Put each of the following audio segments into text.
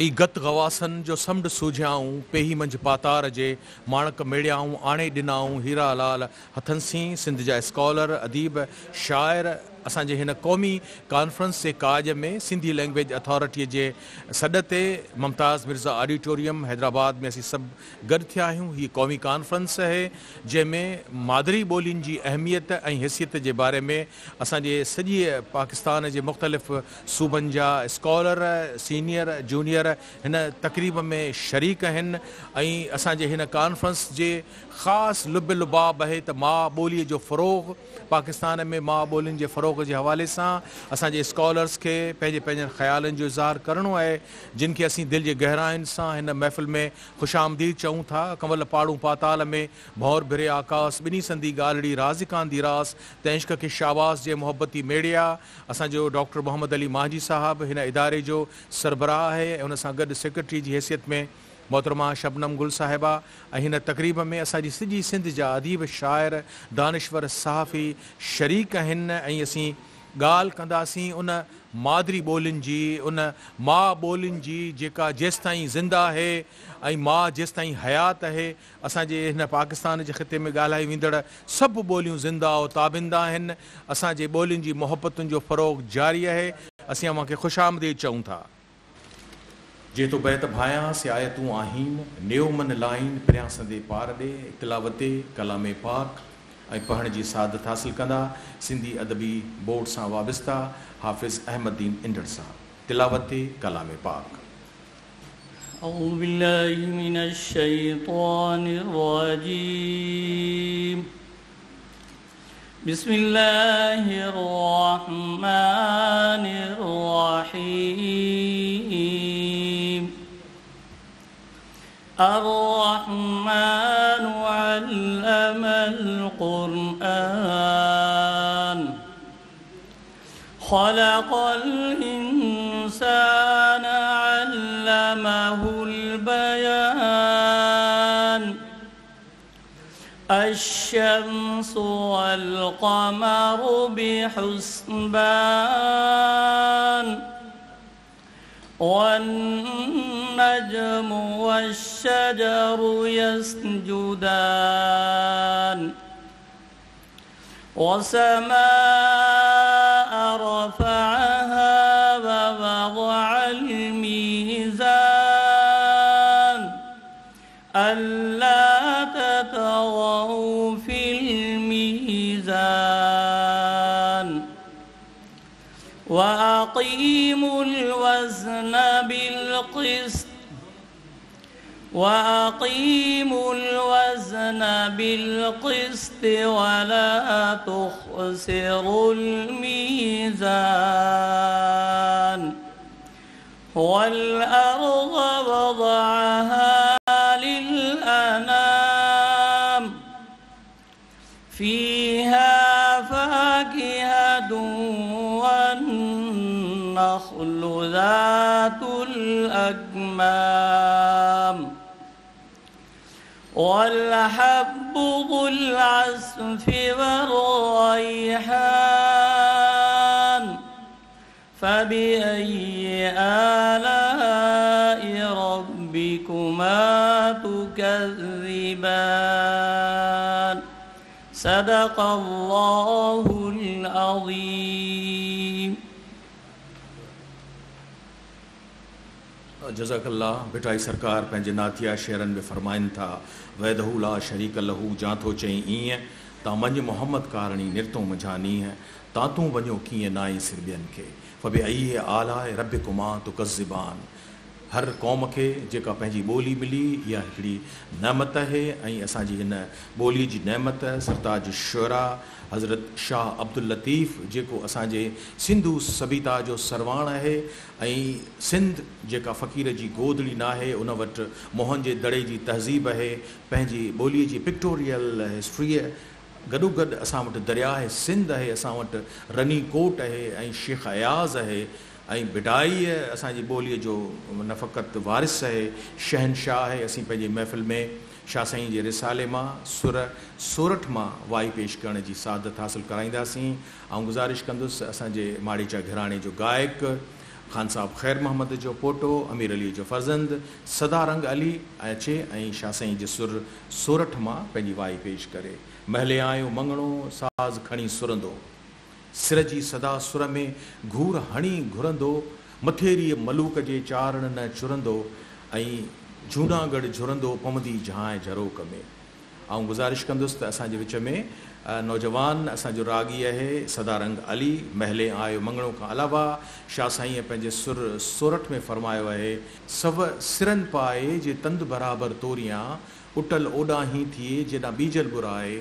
اي گت غواصن جو سمنڊ سوجهيائون، پيهي منجهه پاتار جي، ماڻڪ ميڙيائون، آڻي ڏنائون، هيرا لال هٿن سين، سنڌ جا اسڪالر، اديب، شاعر، اسان جي هن قومي ڪانفرنس جي ڪاڄ ۾ سنڌي لئنگئيج اٿارٽيء جي سڏ تي ممتاز مرزا آڊيٽوريم حيدرآباد ۾ اسين سڀ گڏ ٿيا آهيون. هيء قومي ڪانفرنس اهي، جنهن ۾ مادري ٻولين جي اهميت ۽ حيثيت جي باري ۾ اسان جي سڄيء پاڪستان جي مختلف صوبن جا اسڪالر، سينيئر، جونيئر هن تقريب ۾ شريڪ آهن ۽ اسان جي هن ڪانفرنس جي خاص لب لباب اهي ته ماء ٻوليء جو فروغ، پاڪستان ۾ ماء ٻولين جي فروغ جي حوالي سان اسان جي اسڪالرز کي پنهنجي پنهنجن خيالن جو اظهار ڪرڻو آهي جن کي اسين دل جي گهراين سان هن محفل ۾ خوش آمديد چئون ٿا. ڪنول پاڙون پاتال ۾، ڀونر ڀري آڪاس، ٻنهي سندي ڳالهڙي، رازقان the راس، تنهن عشق کي شاباس، جنهن محبتي ميڙيا. اسان جو ڊاڪٽر محمد علي مانجهي صاحب هن اداري جو سربراهه آهي ۽ ان سان گڏ سيڪريٽري جي حيثيت ۾ محترمه شبنم گل صاحبه ۽ هن تقريب ۾ اسان جي سڄي سنڌ جا اديب، شاعر، دانشور، صحافي شريڪ آهن ۽ اسين ڳالهه ڪنداسين ان مادري ٻولين جي، ان ماء ٻولين جي جيڪا جيستائين زنده آهي ۽ ماء جيستائين حيات آهي اسان جي هن پاڪستان جي خطي ۾ ڳالهائي ويندڙ سڀ ٻوليون زنده و تابنده آهن. اسان جي ٻولين جي محبتن جو فروغ جاري آهي. اسين اوهان کي خوش آمديد چئون ٿا. جي تو بيت ڀايان سي آيتون آهين، نيو من لائين پريان سندي پار ڏي، تلاوت ڪلام پاڪ ۽ پڙهڻ جي سعادت حاصل ڪندا، سنڌي ادبي بورڊ سان وابسته حافظ احمد دين انڍڙ صاحب، تلاوت ڪلام پاڪ. أعوذ بالله من الشيطان الرجيم بسم الله الرحمن الرحيم الرحمن علم القرآن خلق الإنسان علمه البيان الشمس والقمر بحسبان والنجم والشجر يسجدان والسماء رفعها ووضع الميزان ألا تطغوا في الميزان وأقيموا الوزن بالقسط وأقيموا الوزن بالقسط ولا تخسروا الميزان والأرض وضعها للأنام فيها فاكهة والنخل ذات الأكمام والحب ذو العصف والريحان فبأي آلاء ربكما تكذبان صدق الله العظيم. جزاڪ الله ڀٽائي سرڪار پنهنجي نعتيه شعرن ۾ فرمائن ٿا، وحده لا شريڪ له جان ٿو چئين ايئن، تان مڃ محمد ڪارڻي نرتون منجهان نينهن، تان تون وڃو ڪيئن نائين سر ٻين کي، فبأي آلاء ربڪما تڪذبان. هر قوم کي جيڪا پنهنجي ٻولي ملي اها هڪڙي نعمت آهي ۽ اسان جي هن ٻولي جي نعمت سرتاج الشعراء حضرت شاهه عبداللطيف جيڪو اسان جي سنڌو سڀيتا جو سرواڻ آهي ۽ سنڌ جيڪا فقير جي گودڙي ناهي ان وٽ موهن جي دڙي جي تهذيب آهي پنهنجي ٻولي جي پڪٽوريل هسٽريء گڏوگڏ اسان وٽ درياهه سنڌ آهي اسان وٽ رني ڪوٽ آهي ۽ شيخ اياز آهي ۽ ڀٽائيء اسان جي ٻوليء جو نه فقط وارث آهي، شهنشاهه آهي. اسين پنهنجي محفل ۾ شاهه سائين جي رسالي مان سر سورٺ مان وائي پيش ڪرڻ جي سعادت حاصل ڪرائينداسين. آئون گذارش ڪندس اسان جي ماڙيچا گهراڻي جو گائڪ خان صاحب خير محمد جو پوٽو، امير علي جو فرزند، سدا رنگ علي اچي ۽ شاهه سائين جي سر سورٺ مان پنهنجي وائي پيش ڪري. محلي آيو مڱڻو، ساز کڻي سرندو. سر جي سدا سر ۾، گهور هڻي گهرندو. مٿيريء ملوڪ جي چارڻ نه چرندو ۽ جهوناڳڙهه جهرندو پوندي جهانء جهروڪ ۾. آئون گذارش ڪندس ته اسان جي وچ ۾ نوجوان اسان جو راڳي اهي سدا رنگ علي، محلي آيو مڱڻو کان علاوه شاهه سائينء پنهنجي سر سورٺ ۾ فرمايو اهي. سو سرن پائي جي تند برابر توريان، اٽل اوڏانهين ٿئي جيڏانهن ٻيجل ٻرائي،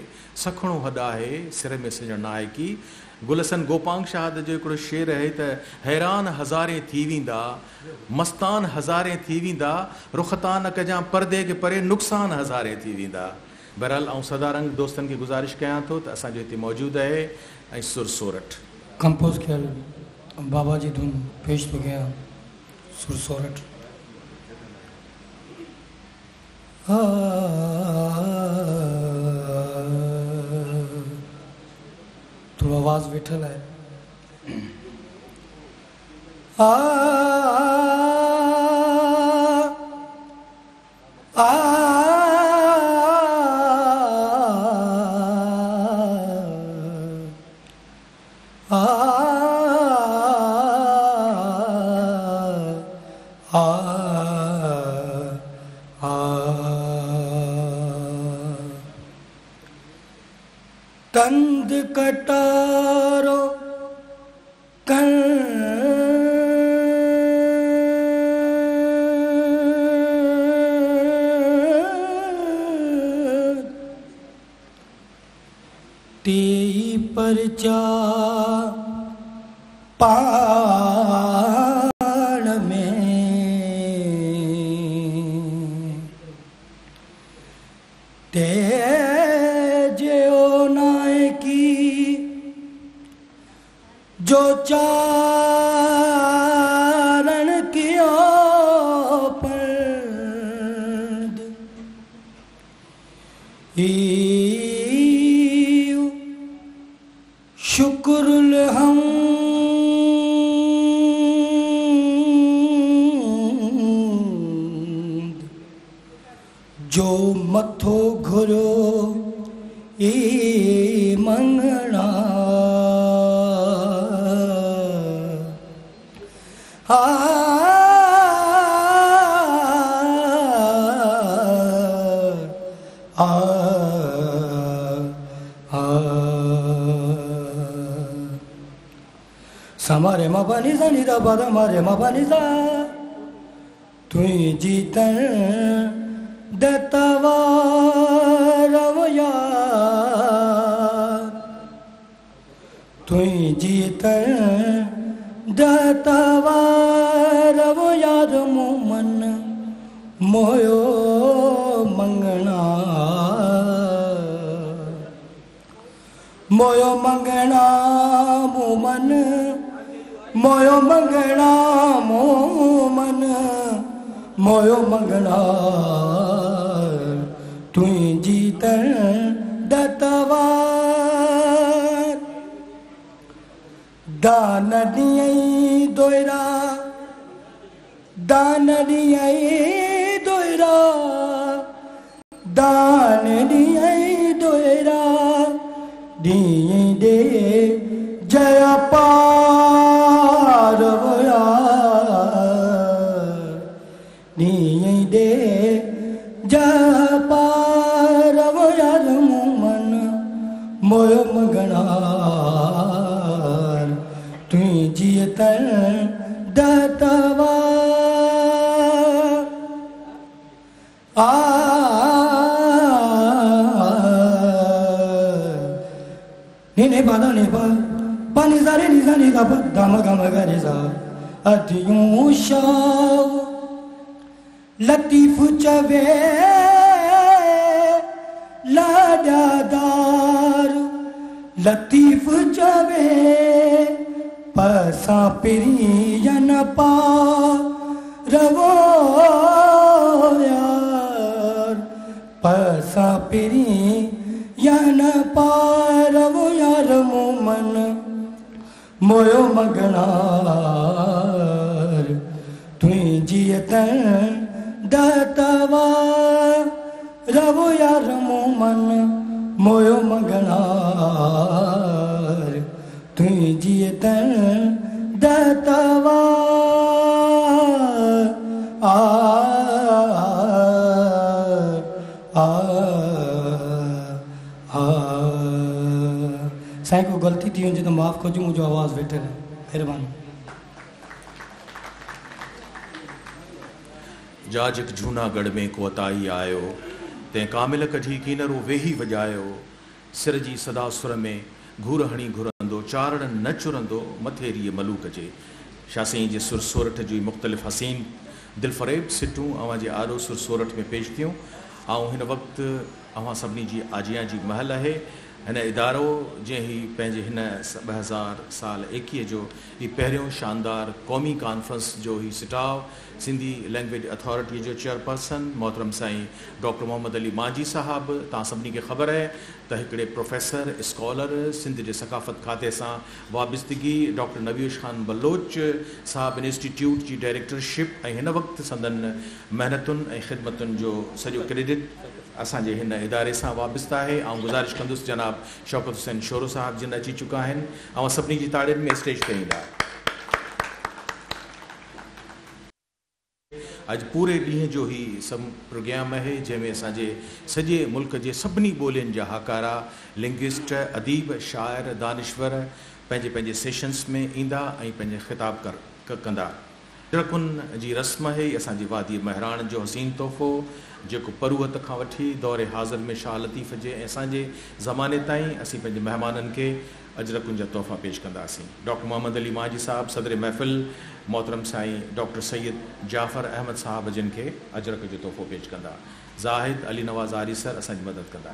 سکڻو هڏ آهي، سر ۾ سڄڻ ناهي ڪي. گل حسن گوپانگ شاهد جو هڪڙو شعر اهي ته حيران هزارين ٿي ويندا، مستان هزارين ٿي ويندا، رخ تان نه ڪجان پردي کي پري، نقصان هزارين ٿي ويندا. بهرحال آئون سدا رنگ دوستن کي گذارش ڪيان ٿو ته اسان جو هتي موجود اهي ۽ سر سورٺ. ڪمپوز ڪيل بابا جي ڌن پيش ٿو ڪيان سر سورٺ. ٿورو آواز ويٺل آهي. آ آ آ آ تند ڪٽارو ٽيئي پرچا پاڻ ۾. تيجيو نائڪي جو چارڻ ڪيو پنڌ. ايو شڪر الحمد جو مٿو گهريو اي مڱڻا. آ آ آ سا ما ري ما پا ني سا ني دا پا دا ما ري ما پا ني سا. تنهنجي تن دتوار يار، تنهنجي تن دتوار يار، مون من موهيو مڱڻا، موهيو مڱڻا مون من، موهيو مڱڻا مون من، موهيو مڱڻا. تنهنجي تن دتوار دان ڏيئي دوئرا، دان ڏيئي دوئرا، دان ڏيئي دوئرا، ڏيئي ڏي جيا پار ويا، ڏيئي ڏي جيا پار ويا، مون من موهيو مڱڻا. تنهنجي تن دتوار. آ ني ني پا دا ني پا پا ني سا ري ني سا ني دا پا دا ما گا ما گا ري سا. اديون شاهه لطيف چوي لاڏادار، لطيف چوي پسان پرين پا روو يار، پسان پرين پار يار، مون من موهيو مڱڻا. तन दातवा रवो यार मन मोयो मंगनार तुंहिंजी तन दातवा आ आ आ। साईं को ग़लती थी हुजे त माफ़ कजो, मुंहिंजो आवाज़ वेठल आहे, महिरबानी। जाजक जूनागढ़ में को अताई आयो, तंहिं कामिल कढी कीनरो वेही वॼायो। सिर जी सदा सुर में घूर हणी घुरंदो, चारण न चुरंदो मथेरीअ मलूक जे। शाह साईं जे सुर सोरठ जी मुख़्तलिफ़ हसीन दिलफरेब सिटूं अव्हां जे आॾो सुर सोरठ में पेश थियूं। ऐं हिन वक़्तु अव्हां सभिनी जी आजियां जी महल आहे। हिन इदारो जंहिं ही पंहिंजे हिन 2000 साल 21 जो हीउ पहिरियों शानदार क़ौमी कॉन्फ्रेंस जो ही सिटाव सिंधी लैंग्वेज अथॉरिटी जो चेयरपर्सन मोहतरम साईं डॉक्टर मोहम्मद अली मांझी साहब, तव्हां सभिनी खे ख़बर आहे त हिकिड़े प्रोफेसर स्कॉलर सिंध जे सकाफ़त खाते सां वाबिस्तगी डॉक्टर नबीश ख़ान बलोच साहब इंस्टीट्यूट जी डायरेक्टरशिप ऐं हिन वक़्तु संदन महिनतुनि ऐं ख़िदमतुनि जो सॼो क्रेडिट असांजे हिन इदारे सां वाबिस्ता आहे। ऐं गुज़ारिश कंदुसि जनाब शौकत हुसैन शोरो साहब जिन अची चुका आहिनि, ऐं सभिनी जी ताड़ियुनि में स्टेज ते ईंदा। अॼु पूरे ॾींहं जो ही सभु प्रोग्राम आहे जंहिंमें असांजे सॼे मुल्क जे सभिनी ॿोलियुनि जा हाकारा लिंग्विस्ट, अदीब, शाइर, दानिश्वर पंहिंजे पंहिंजे सेशंस में ईंदा ऐं पंहिंजे ख़िताब कंदा। अजरकुन जी रस्म आहे असांजी वादी महराण जो हसीन तोहफ़ो जेको परूहत खां वठी दौर हाज़िर में शाह लतीफ़ जे ऐं असांजे ज़माने ताईं असीं पंहिंजे महिमाननि खे अजरकुन जा तोहफ़ा पेश कंदासीं। डॉक्टर मोहम्मद अली मांझी साहब सदर महफ़िल मोहतरम साईं डॉक्टर सैयद जाफ़र अहमद साहब जिन खे अजरक जो तोहफ़ो पेश कंदा। ज़ाहिद अली नवाज़ आरीसर असांजी मदद कंदा।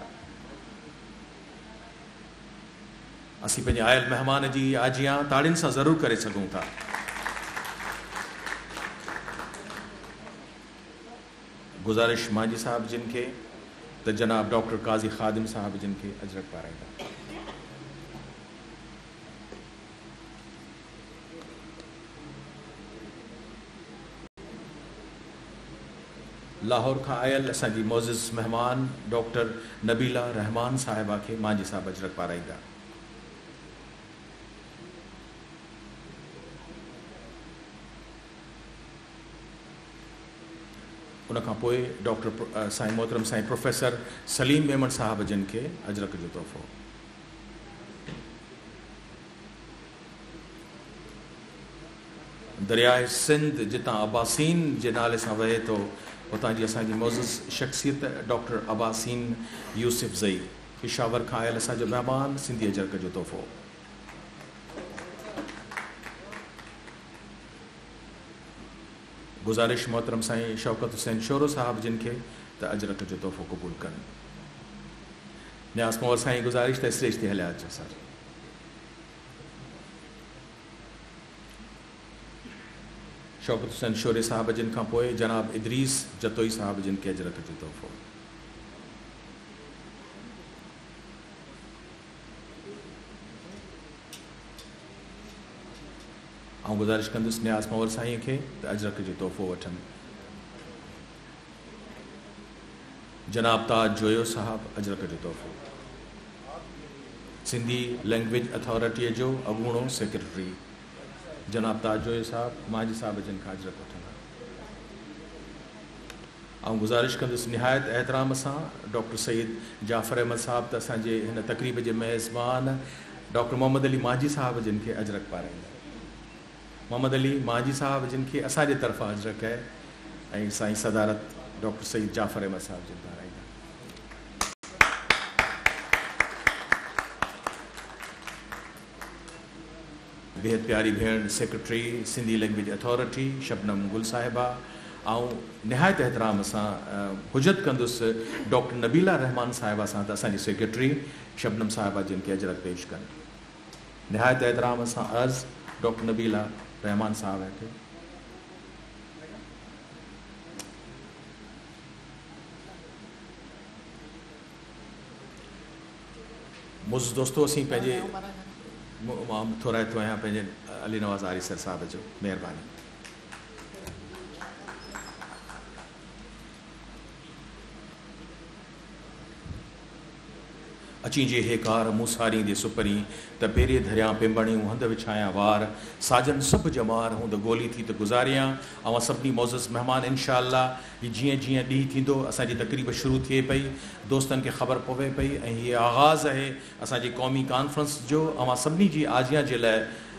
असीं पंहिंजे आयल महिमान जी आजियां ताड़ियुनि सां ज़रूरु करे सघूं था। गुज़ारिश मांझी साहब जिन खे त जनाब डॉक्टर काज़ी ख़ादिम साहब जिन खे अजरक पाराईंदा। लाहौर खां आयल असांजी मोज़िज़ मेहमान डॉक्टर नबीला रहमान साहिबा खे मांझी साहब अजरक पाराईंदा। उन खां पोइ डॉक्टर साईं मोहतरम साईं प्रोफेसर सलीम मेमण साहब जिन खे अजरक जो तोहफ़ो। दरियाए सिंध जितां अब्बासीन जे नाले सां वहे थो, उतां जी असांजी मोज़िज़ शख़्सियत डॉक्टर अब्बासीन यूसुफ ज़ई पेशावर खां आयल असांजो महिमान सिंधी अजरक जो तोहफ़ो। गुज़ारिश मोहतरम साईं शौकत हुसैन शोरो साहब जिन खे त अजरक जो तोहफ़ो क़बूल कनि। न्यास मोहर साईं गुज़ारिश त स्टेज ते हलिया अचो सर। शौकत हुसैन शोरे साहब जिन खां पोइ जनाब इदरीस जतोई साहब जिन खे अजरक जो तोहफ़ो। ऐं गुज़ारिश कंदुसि न्यास मोहर साईं खे त अजरक जो तोहफ़ो वठनि। जनाब ताज जोयो साहब अजरक जो तोहफ़ो। सिंधी लैंग्वेज अथॉरिटीअ जो अॻूणो सेक्रेटरी जनाब ताज जोयो साहब मांझी साहब जिन खां अजरक वठंदा। ऐं गुज़ारिश कंदुसि निहायत एहतराम सां डॉक्टर सैयद जाफ़र अहमद साहब त असांजे हिन तक़रीब जे मेज़बान डॉक्टर मोहम्मद अली मांझी साहब जिन खे अजरक पाराईंदा। मोहम्मद अली मांझी साहब जिन खे असांजे तरफ़ां अजरक आहे ऐं साईं सदारत डॉक्टर सैयद जाफ़र अहमद साहब जिन पाराईंदा। बेहद प्यारी भेण secretary Sindhi language authority Shabnam Gul साहिबा, ऐं निहायत एहतराम सां हुजत कंदुसि डॉक्टर नबीला रहमान साहिबा सां त असांजी सेक्रेटरी शबनम साहिबा जिन खे अजरक पेश कनि। निहायत एहतराम सां अर्ज़ डॉक्टर नबीला रहमान साहब खे। मुज़ दोस्तो असीं पंहिंजे मां थोराइतो आहियां पंहिंजे अली नवाज़ आरीसर साहब जो, महिरबानी। اچين جي هيڪار، مون ساريندي سپرين، ته پيري ڌريان پنبڻيون، هنڌ وڇايان وار، ساجن سڀ ڄمار، هوند گولي ٿي ته گذاريان. اوهان سڀني معزز مهمان انشاء الله هي جيئن جيئن ڏينهن ٿيندو اسان جي تقريب شروع ٿئي پئي دوستن کي خبر پوي پئي ۽ هي آغاز آهي اسان جي قومي ڪانفرنس جو اوهان سڀني جي آجيان جي لاء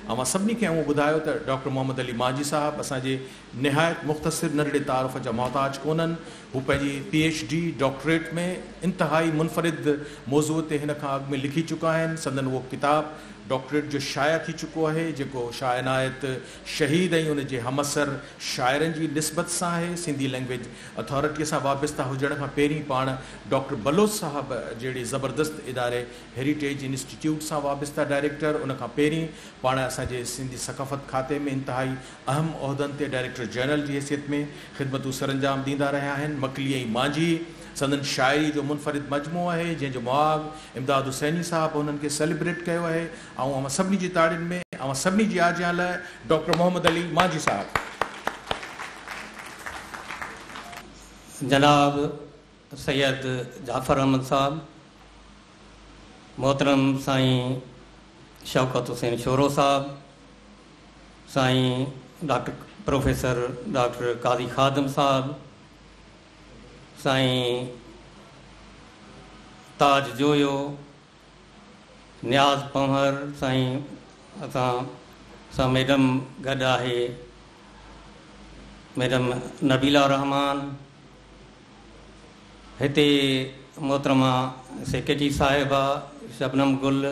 اوهان سڀني کي آئون ٻڌايو ته ڊاڪٽر محمد علي مانجهي صاحب اسان جي نهايت مختصر ننڍڙي تعارف جا محتاج ڪونهن. هو پنهنجي پي ايڇ ڊي، ڊاڪٽريٽ، ۾ انتهائي منفرد موضوع تي هن کان اڳ ۾ لکي چڪا آهن. سندن اهو ڪتاب ڊاڪٽريٽ جو شايع ٿي چڪو آهي، جيڪو شاهه عنايت شهيد ۽ ان جي همعصر شاعرن جي نسبت سان آهي. سنڌي لئنگئيج اٿارٽيء سان وابسته هجڻ کان پهرين پاڻ ڊاڪٽر بلوچ صاحب جهڙي زبردست اداري هيريٽيج انسٽيٽيوٽ سان وابسته ڊائريڪٽر، ان کان پهرين پاڻ اسان جي سنڌي ثقافت کاتي ۾ انتهائي اهم عهدن تي ڊائريڪٽر جنرل جي حيثيت ۾ خدمتون سرانجام ڏيندا رهيا آهن. مڪلي ۽ مانجهي سندن شاعري جو منفرد مجموعو آهي، جنهن جو مهاڳ امداد حسيني صاحب هنن کي سيليبريٽ ڪيو آهي. آئون اوهان سڀني جي تاڙين ۾ اوهان سڀني جي آجيان لاء ڊاڪٽر محمد علي مانجهي صاحب. جناب سيد جعفر احمد صاحب، محترم سائين شوڪت حسين شورو صاحب، سائين doctor professor doctor Qazi Khadim صاحب، سائين تاج جويو، نياز پنهور، سائين اسان سان ميڊم گڏ آهي، ميڊم نبيلا الرحمان، هتي محترمه سيڪريٽري صاحبه شبنم گل،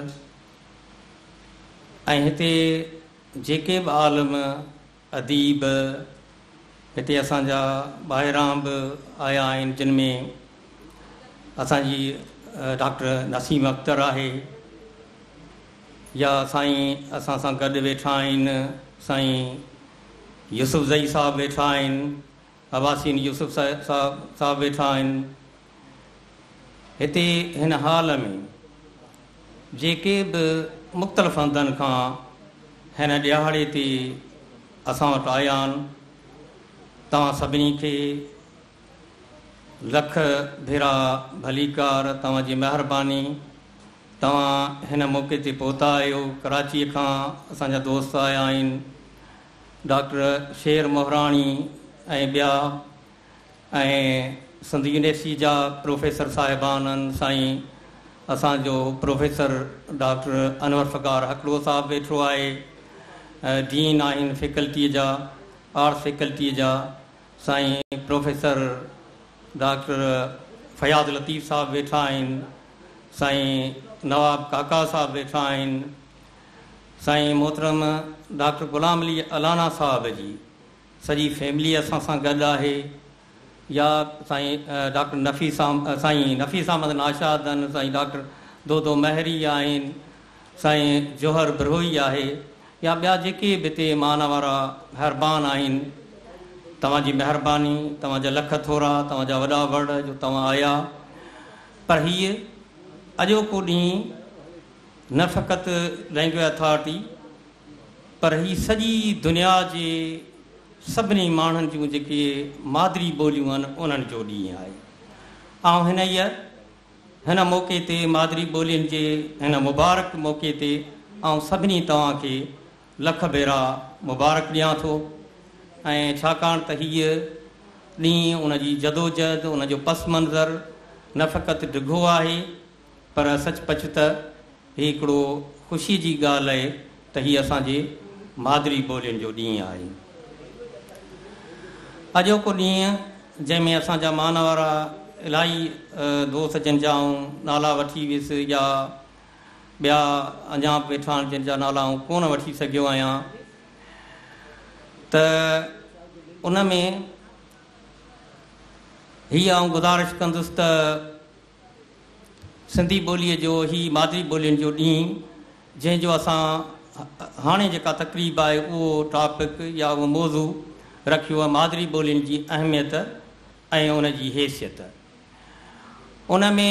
۽ هتي جيڪي به عالم، اديب هتي اسان جا ٻاهران به آيا آهن جن ۾ اسان جي ڊاڪٽر نسيم اختر آهي يا سائين اسان سان گڏ ويٺا آهن سائين يوسف زئي صاحب ويٺا آهن عباسين يوسف صاحب ويٺا آهن. هتي هن هال ۾ جيڪي به مختلف هنڌن کان هن ڏهاڙي تي اسان وٽ آيا آهن، توهان سڀني کي لک ڀيرا ڀليڪار، توهان جي مهرباني، توهان هن موقعي تي پهتا آهيو، ڪراچيء کان اسان جا دوست آيا آهن، ڊاڪٽر شير مهراڻي ۽ ٻيا ۽ سنڌ يونيورسٽي جا پروفيسر صاحبان آهن، سائين اسان جو پروفيسر ڊاڪٽر انور فگار هڪڙو صاحب ويٺو آهي، ڊين آهن فيڪلٽيء جا، آرٽس فيڪلٽيء جا سائين پروفيسر ڊاڪٽر فياض لطيف صاحب ويٺا آهن، سائين نواب ڪاڪا صاحب ويٺا آهن، سائين محترم ڊاڪٽر غلام علي الانا صاحب جي سڄي فيملي اسان سان گڏ آهي يا سائين ڊاڪٽر نفيس سائين نفيس احمد ناشاد آهن، سائين ڊاڪٽر دودو مهري آهن، سائين جوهر بروهي آهي يا ٻيا جيڪي به هتي مان وارا مهربان آهن توهان جي مهرباني توهان جا لک ٿورا توهان جا وڏا وڙ جو توهان آيا پر هيء اڄوڪو ڏينهن نه فقط لئنگويج اٿارٽي پر هي سڄي دنيا جي سڀني ماڻهن جون جيڪي مادري ٻوليون آهن انهن جو ڏينهن آهي. آئون هنئيء هن موقعي تي مادري ٻولين جي هن مبارڪ موقعي تي آئون سڀني توهان کي لک ڀيرا مبارڪ ڏيان ٿو ۽ ڇاڪاڻ ته هيء ڏينهن ان جي جدوجهد ان جو پس منظر نه فقط ڊگهو آهي پر سچ پچ ته هي هڪڙو خوشي جي ڳالهه آهي ته هي اسان جي مادري ٻولين جو ڏينهن آهي. اڄوڪو ڏينهن جنهن ۾ اسان جا مان وارا الاهي دوست جن جا آئون نالا وٺي ويس يا ٻيا اڃا به ويٺا آهن جن جا نالا آئون ڪونه وٺي سگهيو آهيان ته ان ۾ هي آئون گذارش ڪندس ته سنڌي ٻوليء جو هي مادري ٻولين جو ڏينهن جنهن جو اسان هاڻي جيڪا تقريب آهي اهو ٽاپڪ يا اهو موضوع رکيو آهي مادري ٻولين جي اهميت ۽ ان جي حيثيت ان ۾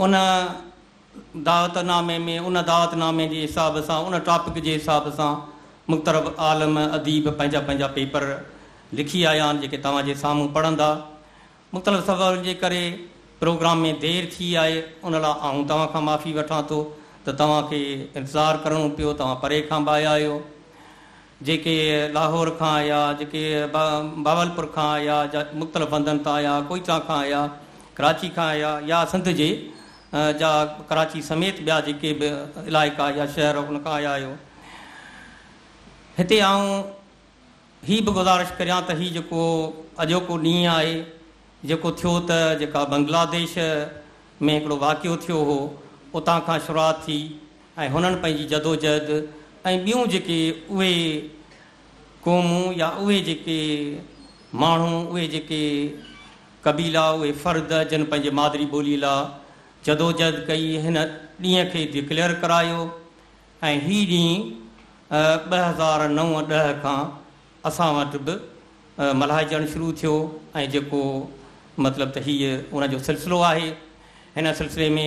ان دعوت نامي ۾ ان دعوت نامي جي حساب سان ان ٽاپڪ جي حساب سان مختلف عالم اديب پنهنجا پنهنجا پيپر لکي آيا آهن جيڪي توهان جي سامهون پڙهندا. مختلف سببن جي ڪري پروگرام ۾ دير ٿي آهي ان لاء آئون توهان کان معافي وٺان ٿو ته توهان کي انتظار ڪرڻو پيو، توهان پري کان به آيا آهيو. جيڪي لاهور کان آيا، جيڪي بهاولپور کان آيا، جا مختلف هنڌن تان آيا، ڪوئيٽا کان آيا، ڪراچي کان آيا يا سنڌ جي جا ڪراچي سميت ٻيا جيڪي به علائقا يا شهر ان کان آيا آهيو. هتي آئون هي به گذارش ڪريان ته هي جيڪو اڄوڪو ڏينهن آهي جيڪو ٿيو ته جيڪا بنگلاديش ۾ هڪڙو واقعو ٿيو هو اتان کان شروعات ٿي ۽ هنن پنهنجي جدوجهد ۽ ٻيون جيڪي اهي قومون يا اهي جيڪي ماڻهو اهي جيڪي قبيلا اهي فرد جن پنهنجي مادري ٻولي لا جدوجهد ڪئي هن ڏينهن کي ڊڪليئر ڪرايو ۽ هي ڏينهن 2009 10 کان اسان وٽ به ملهائجڻ شروع ٿيو ۽ جيڪو مطلب ته هيء ان جو سلسلو آهي. هن سلسلي ۾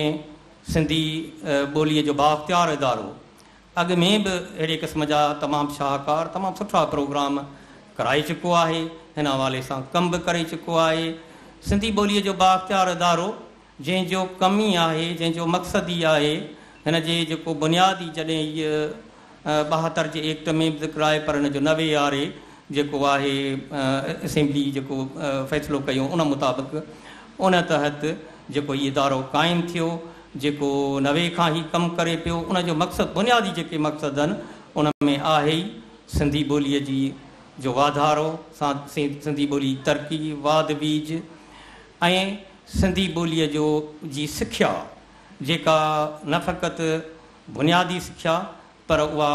سنڌي ٻوليء جو بااختيار ادارو اڳ ۾ به اهڙي قسم جا تمام شاهڪار تمام سٺا پروگرام ڪرائي چڪو آهي، هن حوالي سان ڪم به ڪري چڪو آهي. سنڌي ٻوليء جو بااختيار ادارو جنهن جو ڪم ئي آهي، جنهن جو مقصد ئي آهي، هن جي جيڪو بنياد ئي جڏهن هيء 72 جي ايڪٽ ۾ به ذڪر آهي پر هن جو 90 واري جيڪو آهي اسيمبلي جيڪو فيصلو ڪيو ان مطابق ان تحت جيڪو هي ادارو قائم ٿيو جيڪو 90 کان هي ڪم ڪري پيو ان جو مقصد بنيادي جيڪي مقصد آهن ان ۾ آهي ئي سنڌي ٻوليء جي جو واڌارو سنڌي ٻولي جي ترقي واڌ ويجهه ۽ سنڌي ٻوليء جو جي سکيا جيڪا نه فقط بنيادي سکيا پر اها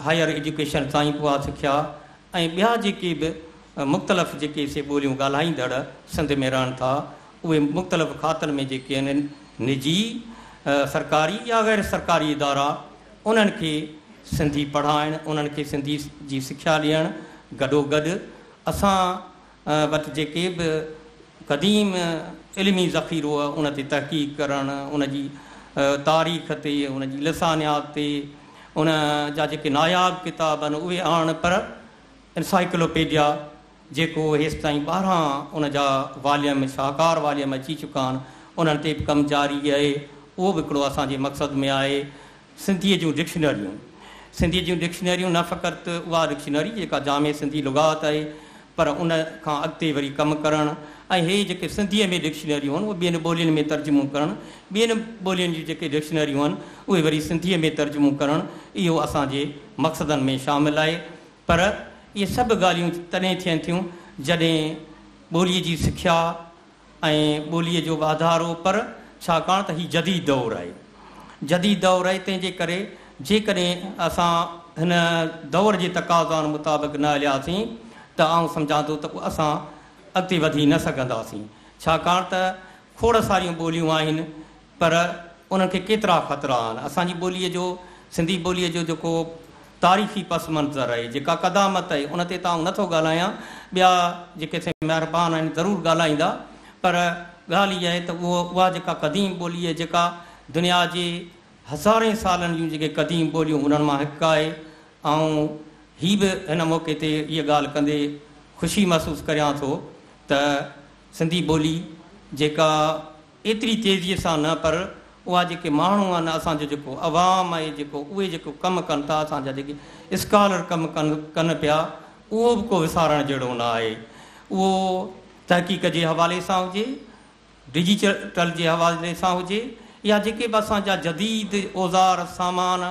هائير ايجوڪيشن تائين به اها سکيا ۽ ٻيا جيڪي به مختلف جيڪي سي ٻوليون ڳالهائيندڙ سنڌ ۾ رهن ٿا اهي مختلف کاتن ۾ جيڪي آهن نجي سرڪاري يا غير سرڪاري ادارا انهن کي سنڌي پڙهائڻ انهن کي سنڌي جي سکيا ڏيڻ گڏوگڏ اسان وٽ جيڪي به قديم علمي ذخيرو آهي ان تي تحقيق ڪرڻ، ان جي تاريخ تي، ان جي لسانيات تي، ان جا جيڪي ناياب ڪتاب آهن اهي آڻڻ پر انسائيڪلوپيڊيا جيڪو هيستائين 12 ان جا واليم شاهڪار واليم اچي چڪا آهن انهن تي به ڪم جاري آهي اهو به هڪڙو اسان جي مقصد ۾ آهي. سنڌيء جون ڊڪشنريون، سنڌيء جون ڊڪشنريون نه فقط اها ڊڪشنري جيڪا جامع سنڌي لغات آهي پر ان کان اڳتي وري ڪم ڪرڻ ۽ هي جيڪي سنڌيء ۾ ڊڪشنريون آهن اهي ٻين ٻولين ۾ ترجمو ڪرڻ، ٻين ٻولين جون جيڪي ڊڪشنريون آهن اهي وري سنڌيء ۾ ترجمو ڪرڻ اهو اسان جي مقصدن ۾ شامل آهي پر اهي سڀ ڳالهيون تڏهن ٿين ٿيون جڏهن ٻوليء جي سکيا ۽ ٻوليء جو واڌارو پر ڇاڪاڻ ته هي جديد دور آهي. جديد دور آهي تنهن جي ڪري جيڪڏهن اسان هن دور جي تقاضائن مطابق نه هلياسين ته آئون سمجهان ٿو ته اسان اڳتي وڌي نه سگهنداسين ڇاڪاڻ ته کوڙ ساريون ٻوليون آهن پر انهن کي ڪيترا خطرا آهن. اسان جي ٻوليء جو، سنڌي ٻوليء جو جيڪو تاريخي پس منظر آهي، جيڪا قدامت آهي، ان تي ته آئون نٿو ڳالهايان، ٻيا جيڪي سي مهربان آهن ضرور ڳالهائيندا، پر ڳالهه اها آهي ته اهو اها جيڪا قديم ٻولي آهي، جيڪا دنيا جي هزارين سالن جون جيڪي قديم ٻوليون انهن مان هڪ آهي. آئون هي به هن موقعي تي هيء ڳالهه ڪندي خوشي محسوس ڪريان ٿو ته سنڌي ٻولي جيڪا ايتري تيزيء سان نه پر اها جيڪي ماڻهو آهن اسان جو جيڪو عوام آهي جيڪو اهي جيڪو ڪم ڪن ٿا اسان جا جيڪي اسڪالر ڪم ڪن ڪن پيا اهو به ڪو وسارڻ جهڙو نه آهي اهو تحقيق جي حوالي سان هجي ڊجيٽل جي حوالي سان هجي يا جيڪي به اسان جا جديد اوزار سامان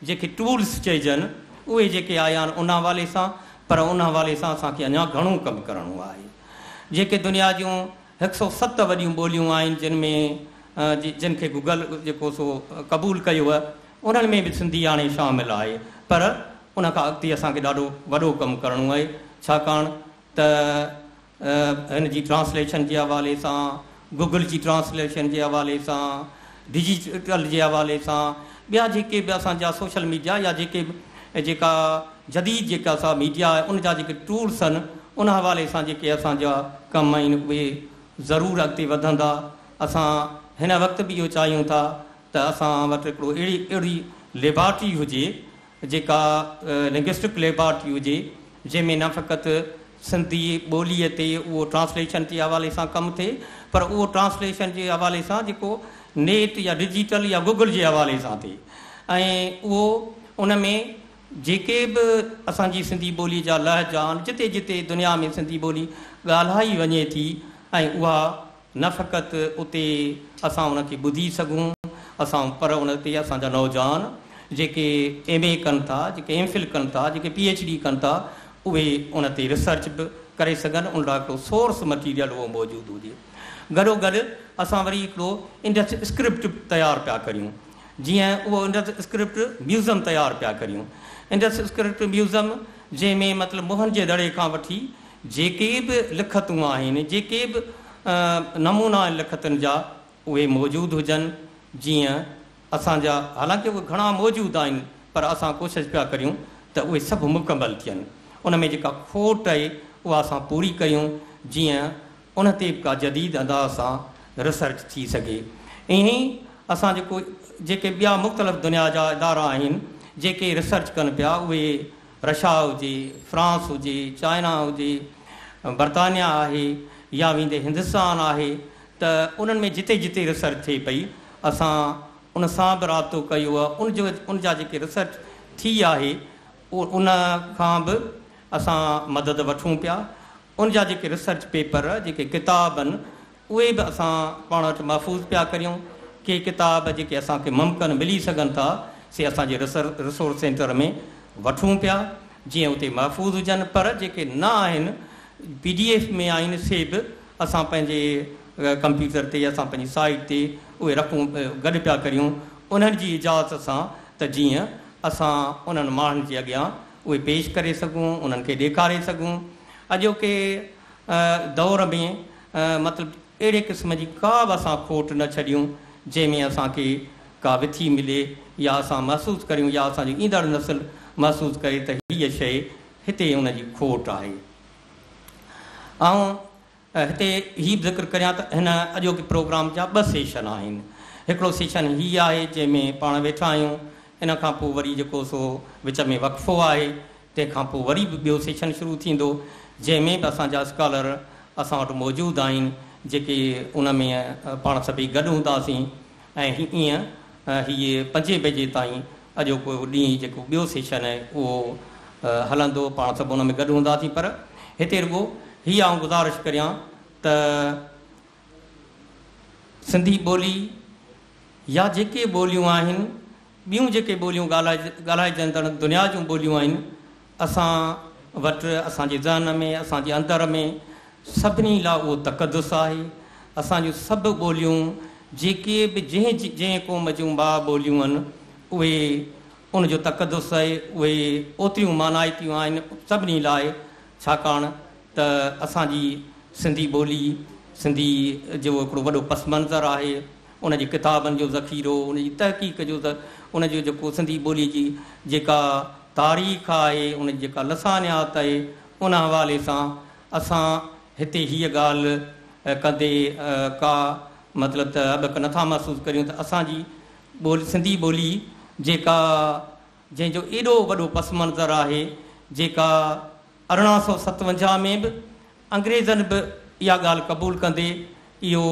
جيڪي ٽولس چئجن اهي جيڪي آيا آهن ان حوالي سان پر ان حوالي سان اسان کي اڃا گهڻو ڪم ڪرڻو آهي جيڪي دنيا جون 107 وڏيون ٻوليون آهن جن ۾ جن کي گوگل جيڪو سو قبول ڪيو آهي انهن ۾ به سنڌي هاڻي شامل آهي پر ان کان اڳتي اسان کي ڏاڍو وڏو ڪم ڪرڻو آهي ڇاڪاڻ ته هن جي ٽرانسليشن جي حوالي سان گوگل جي ٽرانسليشن جي حوالي سان ڊجيٽل جي حوالي سان ٻيا جيڪي به اسان جا سوشل ميڊيا يا جيڪي به جيڪا جديد جيڪا سا ميڊيا آهي ان جا جيڪي ٽولس آهن ان حوالي سان جيڪي اسان جا ڪم آهن اهي ضرور اڳتي وڌندا. اسان هن وقت به اهو چاهيون ٿا ته اسان وٽ هڪڙو اهڙي اهڙي ليبارٽري هجي جيڪا لنگئسٽڪ ليبارٽري هجي جنهن ۾ نه فقط سنڌي ٻوليء تي اهو ٽرانسليشن جي حوالي سان ڪم ٿئي پر اهو ٽرانسليشن جي حوالي سان جيڪو نيٽ يا ڊجيٽل يا گوگل جي حوالي سان ٿئي ۽ اهو ان ۾ جيڪي به اسان جي سنڌي ٻولي جا لهجا آهن، جتي جتي دنيا ۾ سنڌي ٻولي ڳالهائي وڃي ٿي ۽ اها نه فقط اتي اسان ان کي ٻڌي سگهون اسان پر ان تي اسان جا نوجوان جيڪي ايم اي ڪن ٿا، جيڪي ايم فل ڪن ٿا، جيڪي پي ايڇ ڊي ڪن ٿا اهي ان تي ريسرچ به ڪري سگهن، ان لاء هڪڙو سورس مٽيريل اهو موجود هجي. گڏوگڏ اسان وري هڪڙو انڊس اسڪرپٽ تيار پيا ڪريون، جيئن اهو انڊس اسڪرپٽ ميوزم تيار پيا ڪريون. انڊس اسڪرپٽ ميوزم جنهن ۾ مطلب موهن جي دڙي کان وٺي جيڪي به لکتون آهن، جيڪي به نمونا آهن لکتن جا اهي موجود هجن، جيئن اسان جا حالانڪه اهي گهڻا موجود آهن پر اسان ڪوشش پيا ڪريون ته اهي سڀ مڪمل ٿين، ان ۾ جيڪا کوٽ آهي اها اسان پوري ڪريون جيئن ان تي به ڪا جديد انداز سان ريسرچ ٿي سگهي. ائين ئي اسان جيڪو جيڪي ٻيا مختلف دنيا جا ادارا آهن جيڪي ريسرچ ڪن پيا اهي رشا هجي، فرانس هجي، چائنا هجي، برطانيا آهي يا ويندي هندستان آهي ته انهن ۾ جتي جتي ريسرچ ٿئي پئي اسان ان سان به رابطو ڪيو آهي ان جو ان جا جيڪي ريسرچ ٿي آهي ان کان به اسان مدد وٺون پيا ان جا جيڪي ريسرچ پيپر جيڪي ڪتاب آهن اهي به اسان پاڻ وٽ محفوظ پيا ڪريون ڪي ڪتاب جيڪي اسان کي ممڪن ملي سگهن ٿا سي اسان جي ريسورس سينٽر ۾ وٺون پيا جيئن اتي محفوظ هجن پر جيڪي نه آهن پي ڊي ايف ۾ آهن سي به اسان پنهنجي ڪمپيوٽر تي اسان پنهنجي سائيٽ تي اهي رکون گڏ پيا ڪريون انهن جي اجازت سان ته جيئن اسان انهن ماڻهن جي اڳيان اهي پيش ڪري سگهون انهن کي ڏيکاري سگهون اڄوڪي دور ۾ مطلب اهڙي قسم جي ڪا به اسان کوٽ نه ڇڏيون جنهن ۾ اسان کي ڪا وٿي ملي يا اسان محسوس ڪريون يا اسان جو ايندڙ نسل محسوس ڪري ته هيء شيء هتي ان جي کوٽ آهي. آئون هتي هي به ذڪر ڪريان ته هن اڄوڪي پروگرام جا ٻه سيشن آهن. هڪڙو سيشن هي آهي جنهن ۾ پاڻ ويٺا آهيون، ان کان پوء وري جيڪو سو وچ ۾ وقفو آهي، تنهن کان پوء وري به ٻيو سيشن شروع ٿيندو جنهن ۾ به اسان جا اسڪالر اسان وٽ موجود آهن جيڪي ان ۾ پاڻ سڀئي گڏ هونداسين ۽ ائين هيء پنجين بجي تائين اڄوڪو ڏينهن جيڪو ٻيو سيشن آهي اهو هلندو پاڻ سڀ ان ۾ گڏ هونداسين پر هتي رڳو هيء آئون گذارش ڪريان ته سنڌي ٻولي يا جيڪي ٻوليون آهن ٻيون جيڪي ٻوليون ڳالهائجندڙ دنيا جون ٻوليون آهن، اسان وٽ، اسان جي ذهن ۾، اسان جي اندر ۾ سڀني لاء اهو تقدس آهي. اسان جون سڀ ٻوليون جيڪي به جنهن جنهن قوم جون ماء ٻوليون آهن، اهي ان جو تقدس آهي، اهي اوتريون مانائتيون آهن سڀني لاء، ڇاڪاڻ ته اسان جي سنڌي ٻولي، سنڌي جو هڪڙو وڏو پس منظر آهي. ان جي ڪتابن جو ذخيرو، ان جي تحقيق جو ان جو جيڪو سنڌي ٻوليء جي جيڪا تاريخ آهي، ان جي جيڪا لسانيات آهي، ان حوالي سان اسان هتي هيء ڳالهه ڪندي ڪا مطلب ته هٻڪ نٿا محسوس ڪريون ته اسان جي ٻولي سنڌي ٻولي جيڪا جنهن جو ايڏو وڏو پس منظر آهي، جيڪا 1857 ۾ به انگريزن به اها ڳالهه قبول ڪندي اهو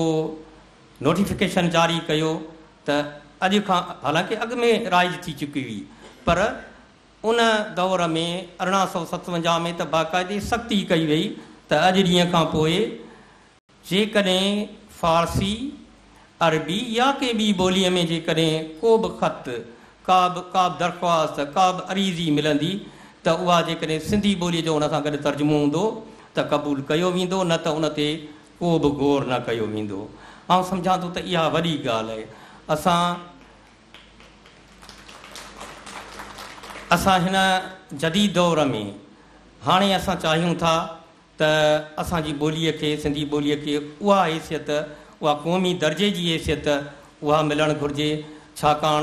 نوٽيفڪيشن جاري ڪيو ته اڄ کان حالانڪه اڳ ۾ رائج ٿي چڪي هئي پر ان دور ۾ 1857 ۾ ته باقاعدي سختي ڪئي وئي ته اڄ ڏينهن کان پوء جيڪڏهن فارسي، عربي يا ڪنهن ٻي ٻوليء ۾ جيڪڏهن ڪو به خط، ڪا به ڪا به درخواست، ڪا به عريضي ملندي ته اها جيڪڏهن سنڌي ٻوليء جو ان سان گڏ ترجمو هوندو ته قبول ڪيو ويندو نه ته ان تي ڪو به غور نه ڪيو ويندو. آئون سمجهان ٿو ته اها وڏي ڳالهه آهي. اسان اسان هن جديد دور ۾ هاڻي اسان چاهيون ٿا ته اسان جي ٻوليء کي، سنڌي ٻوليء کي اها حيثيت، اها قومي درجي جي حيثيت اها ملڻ گهرجي، ڇاڪاڻ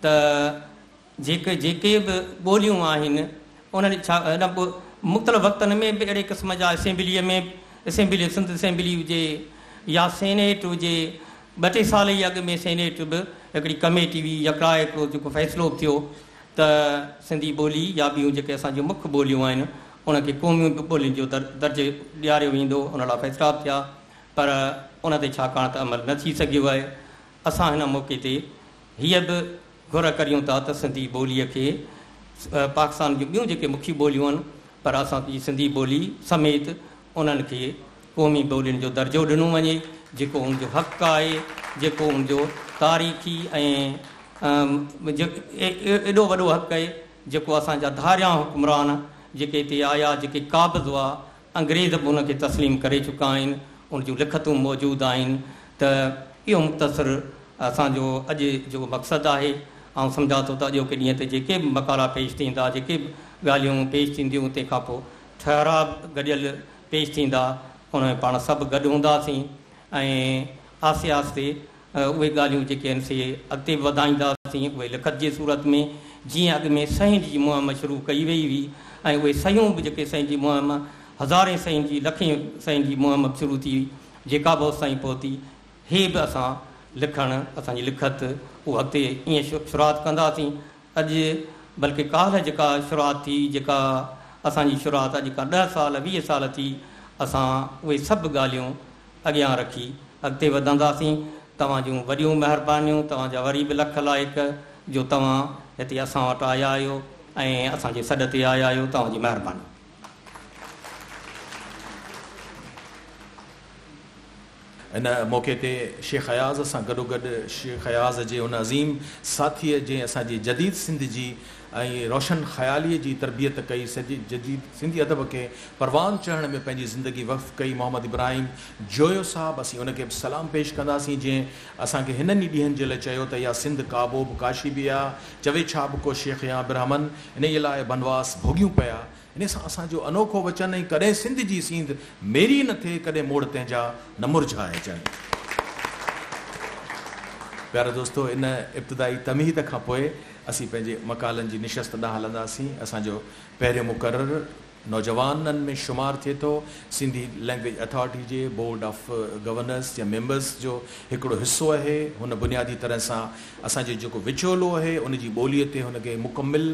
ته جيڪي جيڪي به ٻوليون آهن، انهن ڇا هن مختلف وقتن ۾ به اهڙي قسم جا اسيمبليء ۾ اسيمبلي سنڌ اسيمبلي هجي يا سينيٽ هجي، ٻه ٽي سال ئي اڳ ۾ سينيٽ به هڪڙي ڪميٽي هئي، يڪراء هڪڙو جيڪو فيصلو به ٿيو ته سنڌي ٻولي يا ٻيون جيڪي اسان جون مک ٻوليون آهن، ان کي قومي ٻولين جو درجو ڏياريو ويندو، ان لاء فيصلا به ٿيا، پر ان تي ڇاڪاڻ ته عمل نه ٿي سگهيو آهي. اسان هن موقعي تي هيء به گهر ڪريون ٿا ته سنڌي ٻوليء کي پاڪستان جون ٻيون جيڪي مکيه ٻوليون آهن پر اسان جي سنڌي ٻولي سميت انهن کي قومي ٻولين جو درجو ڏنو وڃي جيڪو ان جو حق آهي جيڪو ان جو تاريخي ۽ ايڏو وڏو حق آهي جيڪو اسان جا ڌاريان حڪمران جيڪي هتي آيا جيڪي قابض هئا انگريز به ان کي تسليم ڪري چڪا آهن ان جون لکتون موجود آهن ته اهو مختصر اسان جو اڄ جو مقصد آهي. آئون سمجهان ٿو ته اڄوڪي ڏينهن تي جيڪي به مقالا پيش ٿيندا، جيڪي به ڳالهيون پيش ٿينديون، تنهن کان پوء ٺهراء به گڏيل پيش ٿيندا، ان ۾ پاڻ سڀ گڏ هونداسين ۽ آهستي آهستي اهي ڳالهيون جيڪي آهن سي اڳتي به وڌائينداسين، اهي لکت جي صورت ۾ جيئن اڳ ۾ صحيحن جي مهم شروع ڪئي وئي هئي ۽ اهي صحيحون به جيڪي صحيحن جي مهم هزارين صحيحن جي لکين صحيحن جي مهم به شروع ٿي هئي جيڪا به اوستائين پهتي هي به اسان لکڻ اسان جي لکت اهو اڳتي ائين شروعات ڪنداسين اڄ بلڪه ڪالهه جيڪا شروعات ٿي جيڪا اسان جي شروعات اڄ کان ڏهه سال 20 سال ٿي اسان اهي سڀ ڳالهيون اڳيان رکي اڳتي وڌنداسين توهان جون وڏيون مهربانيون توهان جا وري به لک لائق جو توهان هتي اسان وٽ آيا آهيو ۽ اسان جي سڏ تي آيا آهيو توهان جي مهرباني. ان موقعي تي شيخ اياز سان گڏوگڏ شيخ اياز جي ان عظيم ساٿيء جنهن اسان جي جديد سنڌ جي ۽ روشن خياليء جي تربيت ڪئي، جديد سنڌي ادب کي پروان چڙهڻ ۾ پنهنجي زندگي وقف ڪئي، محمد ابراهيم جويو صاحب، اسين ان کي به سلام پيش ڪنداسين، جنهن اسان کي هنن ئي ڏينهن جي لاء چيو ته اها سنڌ ڪعبو به ڪاشي به آ، چوي ڇا به ڪو شيخ يا برهمن، انهيء لاء بنواس ڀوڳيون پيا. انهيء سان اسان جو انوکو وچن ۽ ڪڏهن سنڌ جي سينڌ ميري نه ٿئي، ڪڏهن موڙ تنهن جا نه مرجهائجن. پيارا دوستو! ان ابتدائي تمهيد کان پوء اسين پنهنجي مقالن جي نشست ڏانهن هلنداسين. اسان جو پهريون مقرر نوجوانن ۾ شمار ٿئي ٿو. سنڌي لئنگئيج اٿارٽي جي بورڊ آف گورنرس يا ميمبرس جو هڪڙو حصو آهي. هن بنيادي طرح سان اسان جو جيڪو وچولو آهي ان جي ٻوليء تي هن کي مڪمل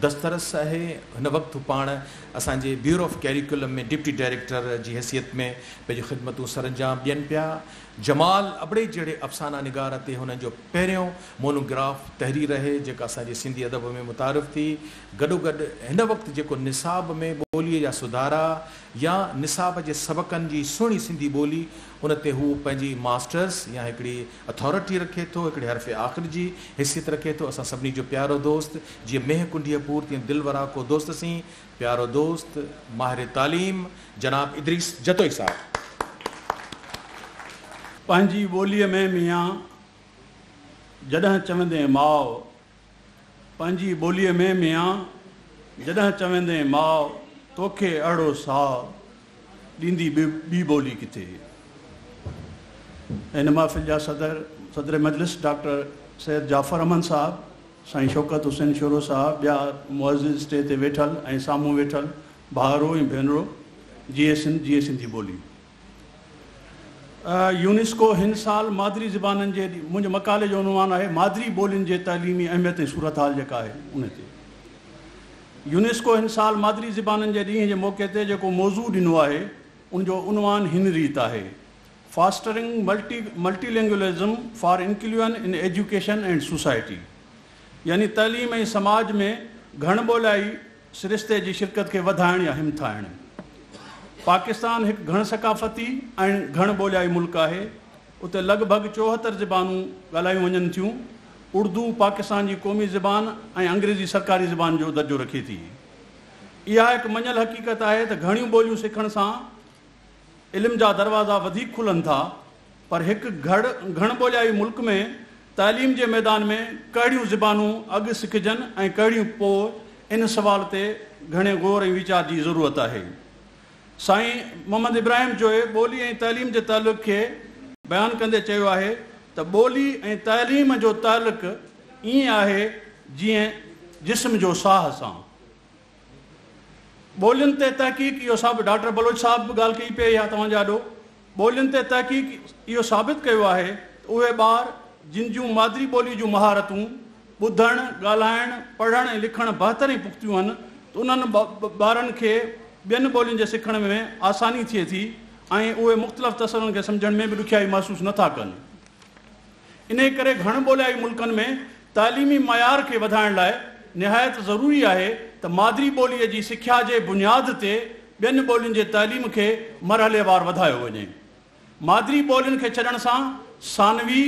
دسترس آهي. هن وقت هو پاڻ اسان جي bureau of curriculum ۾ deputy director جي حيثيت ۾ پنهنجون خدمتون سرانجام ڏين پيا. جمال ابڙي جهڙي افسانه نگار تي هنن جو پهريون مونوگراف تحرير آهي جيڪا اسان جي سنڌي ادب ۾ متعارف ٿي. گڏوگڏ هن وقت جيڪو نصاب ۾ ٻوليء جا سڌارا يا نصاب جي سبقن جي سهڻي سنڌي ٻولي ان تي هو پنهنجي ماسٽرس يا هڪڙي اٿارٽي رکي ٿو، هڪڙي حرف آخر جي حيثيت رکي ٿو. اسان سڀني جو پيارو دوست، جيئن مينهن ڪنڍيء پور تيئن دل وراڪو دوست سين، پيارو دوست، ماهر تعليم، جناب ادريس جتوئي صاحب. پنهنجي ٻوليء ۾ ميان، جڏهن چوندين ماء. پنهنجي ٻوليء ۾ ميان، جڏهن چوندين ماء، توکي اهڙو ساء، ڏيندي ٻي ٻولي ڪٿي؟ هن محفل جا صدر، صدر مجلس ڊاڪٽر سيد جعفر احمد صاحب، سائين شوڪت حسين شورو صاحب، ٻيا معزز اسٽيج تي ويٺل ۽ سامهون ويٺل ڀائرو ۽ ڀينرو، جيئي سنڌ، جيئي سنڌي ٻولي. يونيسڪو هن سال مادري زبانن جي منهنجي مقالي جو عنوان آهي مادري ٻولين جي تعليمي اهميت ۽ صورتحال جيڪا آهي ان تي. يونيسڪو هن سال مادري زبانن جي ڏينهن جي موقعي تي جيڪو موضوع ڏنو آهي ان جو عنوان هن ريت آهي Fostering Multilingualism for Inclusion in Education and Society يعني تعليم ۽ سماج ۾ گهڻ ٻولائي سرشتي جي شرڪت کي وڌائڻ يا همٿائڻ. پاڪستان هڪ گهڻ ثقافتي ۽ گهڻ ٻوليائي ملڪ آهي. اتي لڳ ڀڳ 74 زبانون ڳالهايون وڃن ٿيون. اردو پاڪستان جي قومي زبان ۽ انگريزي سرڪاري زبان جو درجو رکي ٿي. اها هڪ مڃيل حقيقت آهي ته گهڻيون ٻوليون سکڻ سان علم جا دروازا وڌيڪ کلن ٿا پر هڪ گهڻ ٻوليائي ملڪ ۾ تعليم جي ميدان ۾ ڪهڙيون زبانون اڳ سکجن ۽ ڪهڙيون پوء ان سوال تي گهڻي غور ۽ ويچار جي ضرورت آهي. سائين محمد ابراهيم جويي ٻولي ۽ تعليم جي تعلق کي بيان ڪندي چيو آهي ته ٻولي ۽ تعليم جو تعلق ائين آهي جيئن جسم جو ساهه سان. ٻولين تي تحقيق اهو ثابت ڊاڪٽر بلوچ صاحب به ڳالهه ڪئي پئي اها توهان جي آڏو ٻولين تي تحقيق اهو ثابت ڪيو آهي ته اهي ٻار جن جون مادري ٻولي جون مهارتون ٻڌڻ، ڳالهائڻ، پڙهڻ ۽ لکڻ بهتر ۽ پختيون آهن ته انهن ٻارن کي ٻين ٻولين جي سکڻ ۾ آساني ٿئي ٿي ۽ اهي مختلف تصورن کي سمجهڻ ۾ به ڏکيائي محسوس نه ٿا ڪن. انهيء ڪري گهڻ ٻوليائي ملڪن ۾ تعليمي معيار کي وڌائڻ لاء نهايت ضروري آهي ته مادري ٻوليء جي سکيا جي بنياد تي ٻين ٻولين جي تعليم کي مرحليوار وڌايو وڃي. مادري ٻولين کي ڇڏڻ سان ثانوي،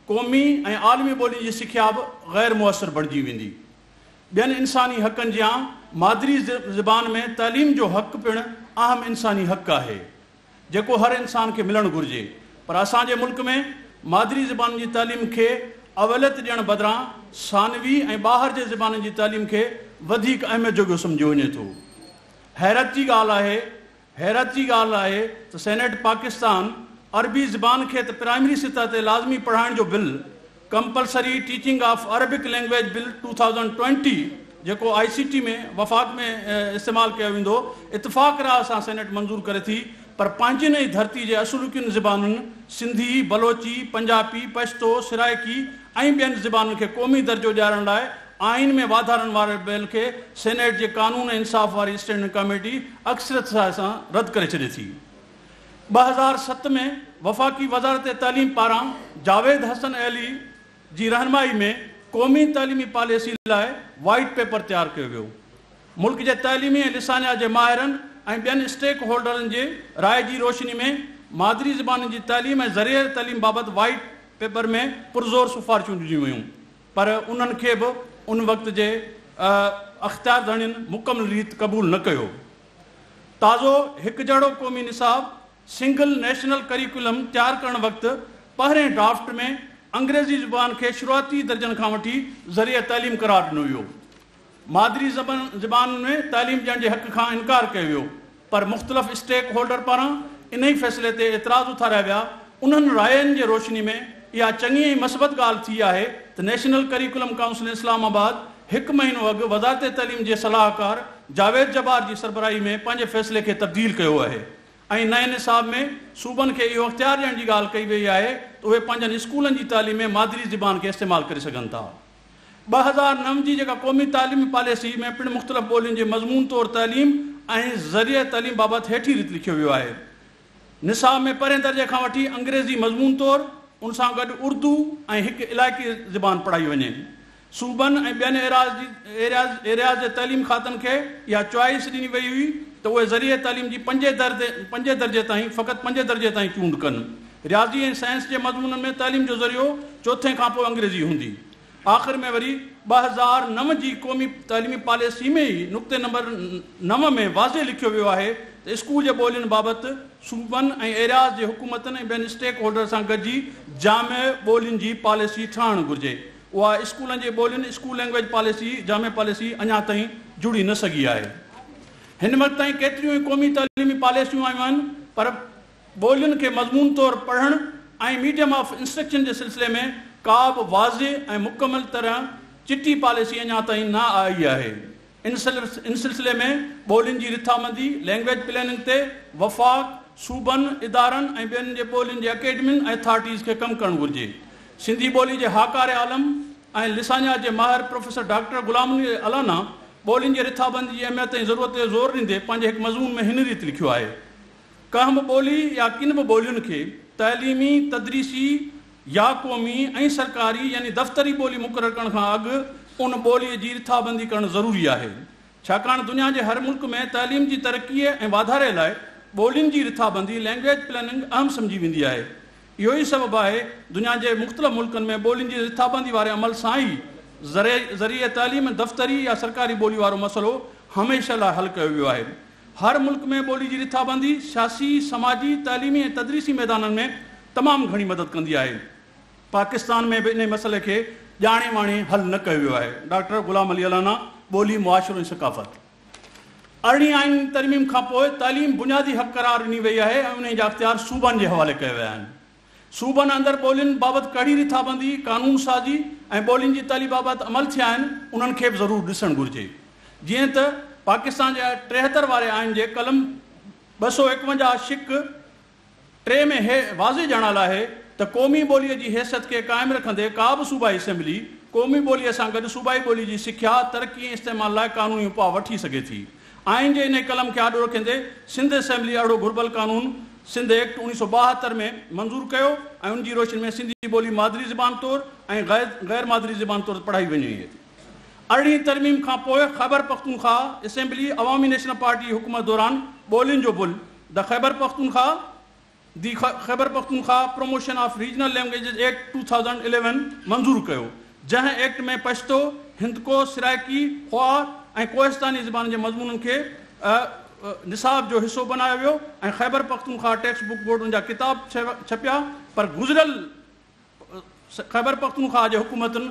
قومي ۽ عالمي ٻولين جي سکيا به غير مؤثر بڻجي ويندي. ٻين انساني حقن جيان مادري زبان ۾ تعليم جو حق پڻ اهم انساني حق آهي. جيڪو هر انسان کي ملڻ گهرجي پر اسان جي ملڪ ۾ مادري زبانن جي تعليم کي اوليت ڏيڻ بدران ثانوي ۽ ٻاهر جي زبانن جي تعليم کي وڌيڪ اهميت جوڳو سمجهيو وڃي ٿو. حيرت جي ڳالهه آهي حيرت جي ڳالهه آهي ته سينيٽ پاڪستان عربي زبان کي ته پرائمري سطح تي لازمي پڙهائڻ جو bill compulsory teaching of Arabic language bill 2020 جيڪو آء سي ٽي ۾ وفاق ۾ استعمال ڪيو ويندو اتفاق راء سان سينيٽ منظور ڪري ٿي پر پنهنجين ئي ڌرتي جي اصلوڪين زبانن سنڌي، بلوچي، پنجاپي، پشتو، سرائيڪي ۽ ٻين زبانن کي قومي درجو ڏيارڻ لاء آئين ۾ واڌارن واري بل کي سينيٽ جي قانون ۽ انصاف واري اسٽينڊنگ ڪاميٽي اڪثريت سان رد ڪري ڇڏي ٿي. 2007 ۾ وفاقي وزارت تعليم پاران جاويد حسن علي جي رهنمائي ۾ قومي تعليمي پاليسي لاء وائيٽ پيپر تيار ڪيو ويو. ملڪ جي تعليمي ۽ لسانيات جي ماهرن ۽ ٻين اسٽيڪ هولڊرن جي راء جي روشني ۾ مادري زبانن جي تعليم ۽ ذريعه تعليم بابت وائيٽ پيپر ۾ پرزور سفارشون ڏنيون ويون پر انهن کي به ان وقت جي اختيار ڌڻين مڪمل ريت قبول نه ڪيو. تازو هڪجهڙو قومي نصاب، سنگل نيشنل ڪريڪيولم، تيار ڪرڻ وقت پهرين ڊرافٽ ۾ انگريزي زبان کي شروعاتي درجن کان وٺي ذريعه تعليم قرار ڏنو ويو. مادري زبانن ۾ تعليم ڏيڻ جي حق کان انڪار ڪيو ويو پر مختلف اسٽيڪ هولڊر پاران انهي فيصلي تي اعتراض اٿاريا ويا. انهن راين جي روشني ۾ اها چڱي ۽ مثبت ڳالهه ٿي آهي ته نيشنل ڪريڪيولم ڪائونسل اسلام آباد هڪ مهينو اڳ وزارت تعليم جي صلاحڪار جاويد جبار جي سربراهي ۾ پنهنجي فيصلي کي تبديل ڪيو آهي ۽ نئين نصاب ۾ صوبن کي اهو اختيار ڏيڻ جي ڳالهه ڪئي وئي آهي ته اهي پنهنجن اسڪولن جي تعليم ۾ مادري زبان کي استعمال ڪري سگهن ٿا. 2009 جي جيڪا قومي تعليمي پاليسي ۾ پڻ مختلف ٻولين جي مضمون طور تعليم ۽ ذريعه تعليم بابت هيٺين ريت لکيو ويو آهي. نصاب ۾ پهرين درجي کان وٺي انگريزي مضمون طور ان سان گڏ اردو ۽ هڪ علائقي زبان پڙهائي وڃي. صوبن ۽ ٻين ايرياز جي تعليم کاتن کي اها چوائس ڏني وئي هئي ته اهي ذريعه تعليم جي پنجين درجي تائين فقط پنجين درجي تائين چونڊ ڪن. رياضي ۽ سائنس جي مضمونن ۾ تعليم جو ذريعو چوٿين کان پوء انگريزي هوندي. آخر ۾ وري 2009 جي قومي تعليمي پاليسي ۾ ئي نقطي نمبر 9 ۾ واضح لکيو ويو آهي ته اسڪول جي ٻولين بابت صوبن ۽ ايرياز جي حڪومتن ۽ ٻين اسٽيڪ هولڊر سان گڏجي جامع ٻولين جي پاليسي ٺاهڻ گهرجي. اها اسڪولن جي ٻولين، اسڪول لينگويج پاليسي، جامع پاليسي اڃا تائين جڙي نه سگهي آهي. هن وقت تائين ڪيتريون ئي قومي تعليمي پاليسيون آيون آهن پر ٻولين کي مضمون طور پڙهڻ ۽ ميڊيم آف انسٽرڪشن جي سلسلي ۾ ڪا به واضح ۽ مڪمل طرح چٽي پاليسي اڃا تائين نه آئي آهي. ان سلسلي ۾ ٻولين جي رٿابندي، لينگويج پلاننگ، تي وفاق، صوبن، ادارن ۽ ٻين جي ٻولين جي اڪيڊمين ۽ اٿارٽيز کي ڪم ڪرڻ گهرجي. سنڌي ٻولي جي هاڪاري عالم ۽ لسانيات جي ماهر پروفيسر ڊاڪٽر غلام علي الانا ٻولين جي رٿابندي جي اهميت ۽ ضرورت تي زور ڏيندي پنهنجي هڪ مضمون ۾ هن ريت لکيو آهي. ڪنهن به ٻولي يا ڪن به ٻولين کي تعليمي، تدريسي يا قومي ۽ سرڪاري يعني دفتري ٻولي مقرر ڪرڻ کان اڳ ان ٻوليء جي رٿابندي ڪرڻ ضروري آهي. ڇاڪاڻ دنيا جي هر ملڪ ۾ تعليم جي ترقيء ۽ واڌاري لاء ٻولين جي رٿابندي، Language Planning، اهم سمجهي ويندي آهي. اهو ئي سبب آهي دنيا جي مختلف ملڪن ۾ ٻولين جي رٿابندي واري عمل سان ئي ذريعه تعليم ۽ دفتري يا سرڪاري ٻولي وارو مسئلو هميشه لاء حل ڪيو ويو آهي. هر ملڪ ۾ ٻولي جي رٿابندي سياسي، سماجي، تعليمي ۽ تدريسي ميدانن ۾ تمام گهڻي مدد ڪندي آهي. پاڪستان ۾ به انهي مسئلي کي ڄاڻي واڻي حل نه ڪيو ويو آهي. ڊاڪٽر غلام علي الانا، ٻولي، معاشرو ۽ ثقافت. ارڙهين آئيني ترميم کان پوء تعليم بنيادي حق قرار ڏني وئي آهي ۽ انهي جا اختيار صوبن جي حوالي ڪيا ويا آهن. صوبن اندر ٻولين بابت ڪهڙي رٿابندي، قانون سازي ۽ ٻولين جي تعليم بابت عمل ٿيا آهن، انهن کي به ضرور ڏسڻ گهرجي. جيئن ته پاڪستان جي 73 واري آئين جي قلم 251 شق 3 ۾ هي واضح ڄاڻايل آهي ته قومي ٻوليء جي حيثيت کي قائم رکندي ڪا به صوبائي اسيمبلي قومي ٻوليء سان گڏ صوبائي ٻوليء جي سکيا، ترقي ۽ استعمال لاء قانوني اپاء وٺي سگهي ٿي. آئين جي انهي قلم کي آڏو رکندي سنڌ اسيمبلي اهڙو گهربل قانون سنڌ ايڪٽ 1972 ۾ منظور ڪيو ۽ ان جي روشني ۾ سنڌي ٻولي مادري زبان طور ۽ غير مادري زبان طور پڙهائي وڃي ٿي. ارڙهين ترميم کان پوء خيبر پختونخواهه اسيمبلي عوامي نيشنل پارٽي جي حڪومت دوران ٻولين جو bill the Khyber Pakhtunkhwa the Khyber Pakhtunkhwa promotion of regional languages act 2011 منظور ڪيو، جنهن ايڪٽ ۾ پشتو، هندڪو، سرائڪي، کوار ۽ ڪوهستاني زبانن جي مضمونن کي نصاب جو حصو بنايو ويو ۽ Khyber Pakhtunkhwa text book board ان جا ڪتاب ڇپيا پر گذريل خيبر پختونخواهه جي حڪومتن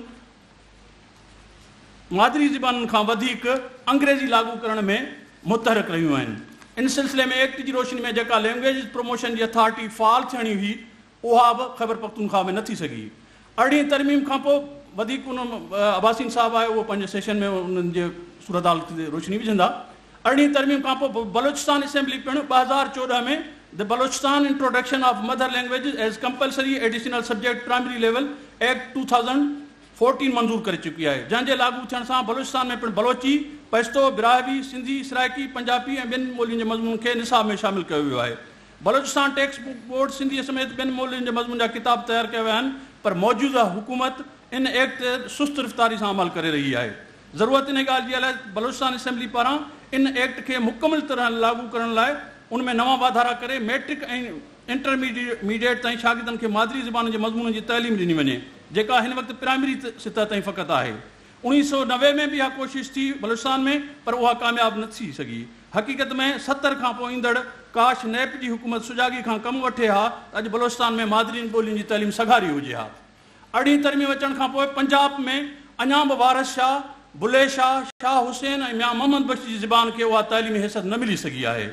مادري زبانن کان وڌيڪ انگريزي لاڳو ڪرڻ ۾ متحرڪ رهيون آهن. ان سلسلي ۾ ايڪٽ جي روشني ۾ جيڪا لينگويجز پروموشن جي اٿارٽي فعال ٿيڻي هئي اها به خيبر پختونخواهه ۾ نه ٿي سگهي. ارڙهين ترميم کان پوء وڌيڪ ان عباسين صاحب آهي اهو پنهنجي سيشن ۾ انهن جي صورتحال تي روشني وجهندا. ارڙهين ترميم کان پوء بلوچستان اسيمبلي پڻ 2014 ۾ the Balochistan introduction of mother languages as compulsory additional subject primary level act 2014 منظور ڪري چڪي آهي، جنهن جي لاڳو ٿيڻ سان بلوچستان ۾ پڻ بلوچي، پشتو، براهوي، سنڌي، سرائڪي، پنجابي ۽ ٻين ٻولين جي مضمونن کي نصاب ۾ شامل ڪيو ويو آهي. بلوچستان ٽيڪسٽ بڪ بورڊ سنڌيء سميت ٻين ٻولين جي مضمون جا ڪتاب تيار ڪيا ويا آهن، پر موجوده حڪومت ان ايڪٽ تي سست رفتاري سان عمل ڪري رهي آهي. ضرورت انهي ڳالهه جي آهي ته بلوچستان اسيمبلي پاران ان ايڪٽ کي مڪمل طرح لاڳو ڪرڻ لاء ان ۾ نوان واڌارا ڪري ميٽرڪ ۽ انٽرميڊيٽ تائين شاگردن کي مادري زبانن جي مضمونن جي تعليم ڏني وڃي، جيڪا هن وقت پرائمري سطح تائين فقط آهي. 1990 ۾ به اها ڪوشش ٿي بلوچستان ۾ پر اها ڪامياب نه ٿي سگهي. حقيقت ۾ 70 کان پوء ايندڙ ڪاش نيپ جي حڪومت سجاڳي کان ڪم وٺي ها ته اڄ بلوچستان ۾ مادري ٻولين جي تعليم سگهاري هجي ها. ارڙهين ترميم اچڻ کان پوء پنجاب ۾ اڃا به وارث شاهه، بلهي شاهه، شاهه حسين ۽ ميان محمد بخش جي زبان کي اها تعليمي حيثيت نه ملي سگهي آهي.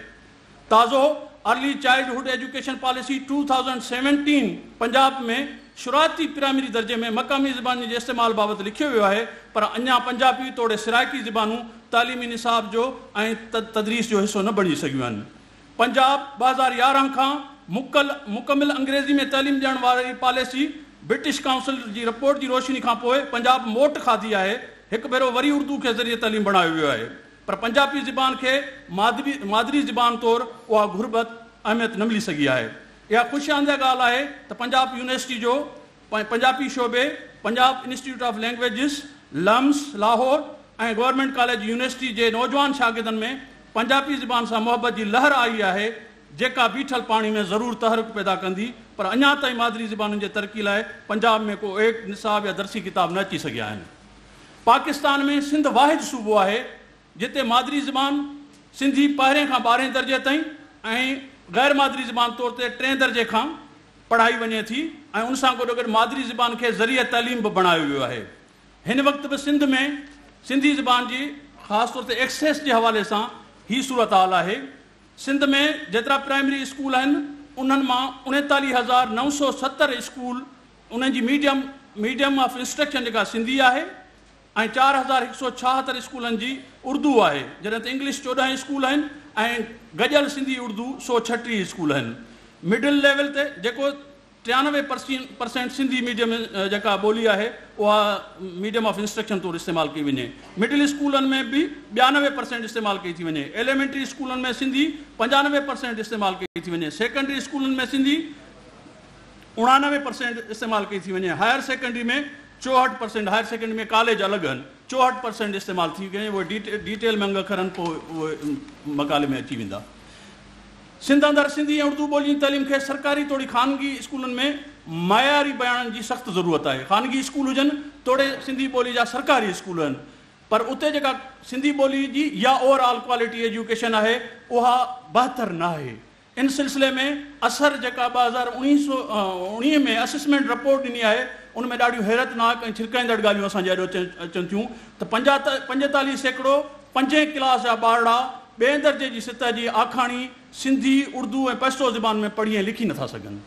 تازو early childhood education policy 2017 Punjab ۾ شروعاتي پرائمري درجي ۾ مقامي زبانن جي استعمال بابت لکيو ويو آهي پر اڃا پنجابي توڙي سرائڪي زبانون تعليمي نصاب جو ۽ تدريس جو حصو نه بڻجي سگهيون آهن. پنجاب 2011 کان مڪل مڪمل انگريزي ۾ تعليم ڏيڻ واري پاليسي برٽش ڪائونسل جي رپورٽ جي روشني کان پوء پنجاب موٽ کاڌي آهي هڪ ڀيرو وري اردو کي ذريعه تعليم بڻايو ويو آهي پر پنجابي زبان کي مادري زبان طور اها گهربل اهميت نه ملي سگهي آهي. اها خوش آئنده ڳالهه آهي ته پنجاب يونيورسٽي جو پنجابي شعبي، Punjab institute of languages, LUMS, Lahore ۽ government college university جي نوجوان شاگردن ۾ پنجابي زبان سان محبت جي لهر آئي آهي، جيڪا بيٺل پاڻي ۾ ضرور تحرڪ پيدا ڪندي، پر اڃا تائين مادري زبانن جي ترقي لاء پنجاب ۾ ڪو ايڪٽ، نصاب يا درسي ڪتاب نه اچي سگهيا آهن. پاڪستان ۾ سنڌ واحد صوبو آهي جتي مادري زبان سنڌي پهرين کان ٻارهين درجي تائين ۽ غير مادري زبان طور تي ٽئين درجي کان پڙهائي وڃي ٿي ۽ ان سان گڏوگڏ مادري زبان کي ذريعه تعليم به بڻايو ويو آهي. هن وقت به سنڌ ۾ سنڌي زبان جي خاص طور تي ايڪسيس جي حوالي سان هي صورتحال آهي. سنڌ ۾ جيترا پرائمري اسڪول آهن انهن مان 39970 اسڪول انهن جي ميڊيم ميڊيم آف انسٽرڪشن جيڪا سنڌي آهي ۽ 4176 اسڪولن جي اردو آهي جڏهن ته انگلش 14 اسڪول آهن ۽ گڏيل سنڌي اردو 136 اسڪول آهن مڊل ليول تي جيڪو 93 پرسينٽ سنڌي ميڊيم جيڪا ٻولي آهي اها ميڊيم آف انسٽرڪشن طور استعمال ڪئي وڃي مڊل اسڪولن ۾ به 92 پرسينٽ استعمال ڪئي ٿي وڃي ايليمينٽري اسڪولن ۾ سنڌي 95 پرسينٽ استعمال ڪئي ٿي وڃي سيڪنڊري اسڪولن ۾ سنڌي 89 پرسينٽ استعمال ڪئي ٿي وڃي. Higher secondary ۾ 64 percent, higher secondary ۾ college الڳ آهن، 64 پرسينٽ استعمال ٿي وڃي. اهي ڊيٽيل ۾ انگ اکر آهن، پوء اهي مقالي ۾ اچي ويندا. سنڌ اندر سنڌي ۽ اردو ٻولين جي تعليم کي سرڪاري توڙي خانگي اسڪولن ۾ معياري بڻائڻ جي سخت ضرورت آهي. خانگي اسڪول هجن توڙي سنڌي ٻولي جا سرڪاري اسڪول هجن پر اتي جيڪا سنڌي ٻولي جي يا اوور آل ڪوالٽي ايجوڪيشن آهي اها بهتر ناهي. ان سلسلي ۾ اثر جيڪا 2019 ۾ اسسمينٽ رپورٽ ڏني آهي ان ۾ ڏاڍيون حيرتناڪ ۽ ڇرڪائيندڙ ڳالهيون اسان جي آڏو اچن ٿيون ته 45% پنجين ڪلاس جا ٻارڙا ٻئين درجي جي سطح جي آکاڻي سنڌي، اردو ۽ پشتو زبان ۾ پڙهي ۽ لکي نٿا سگهن.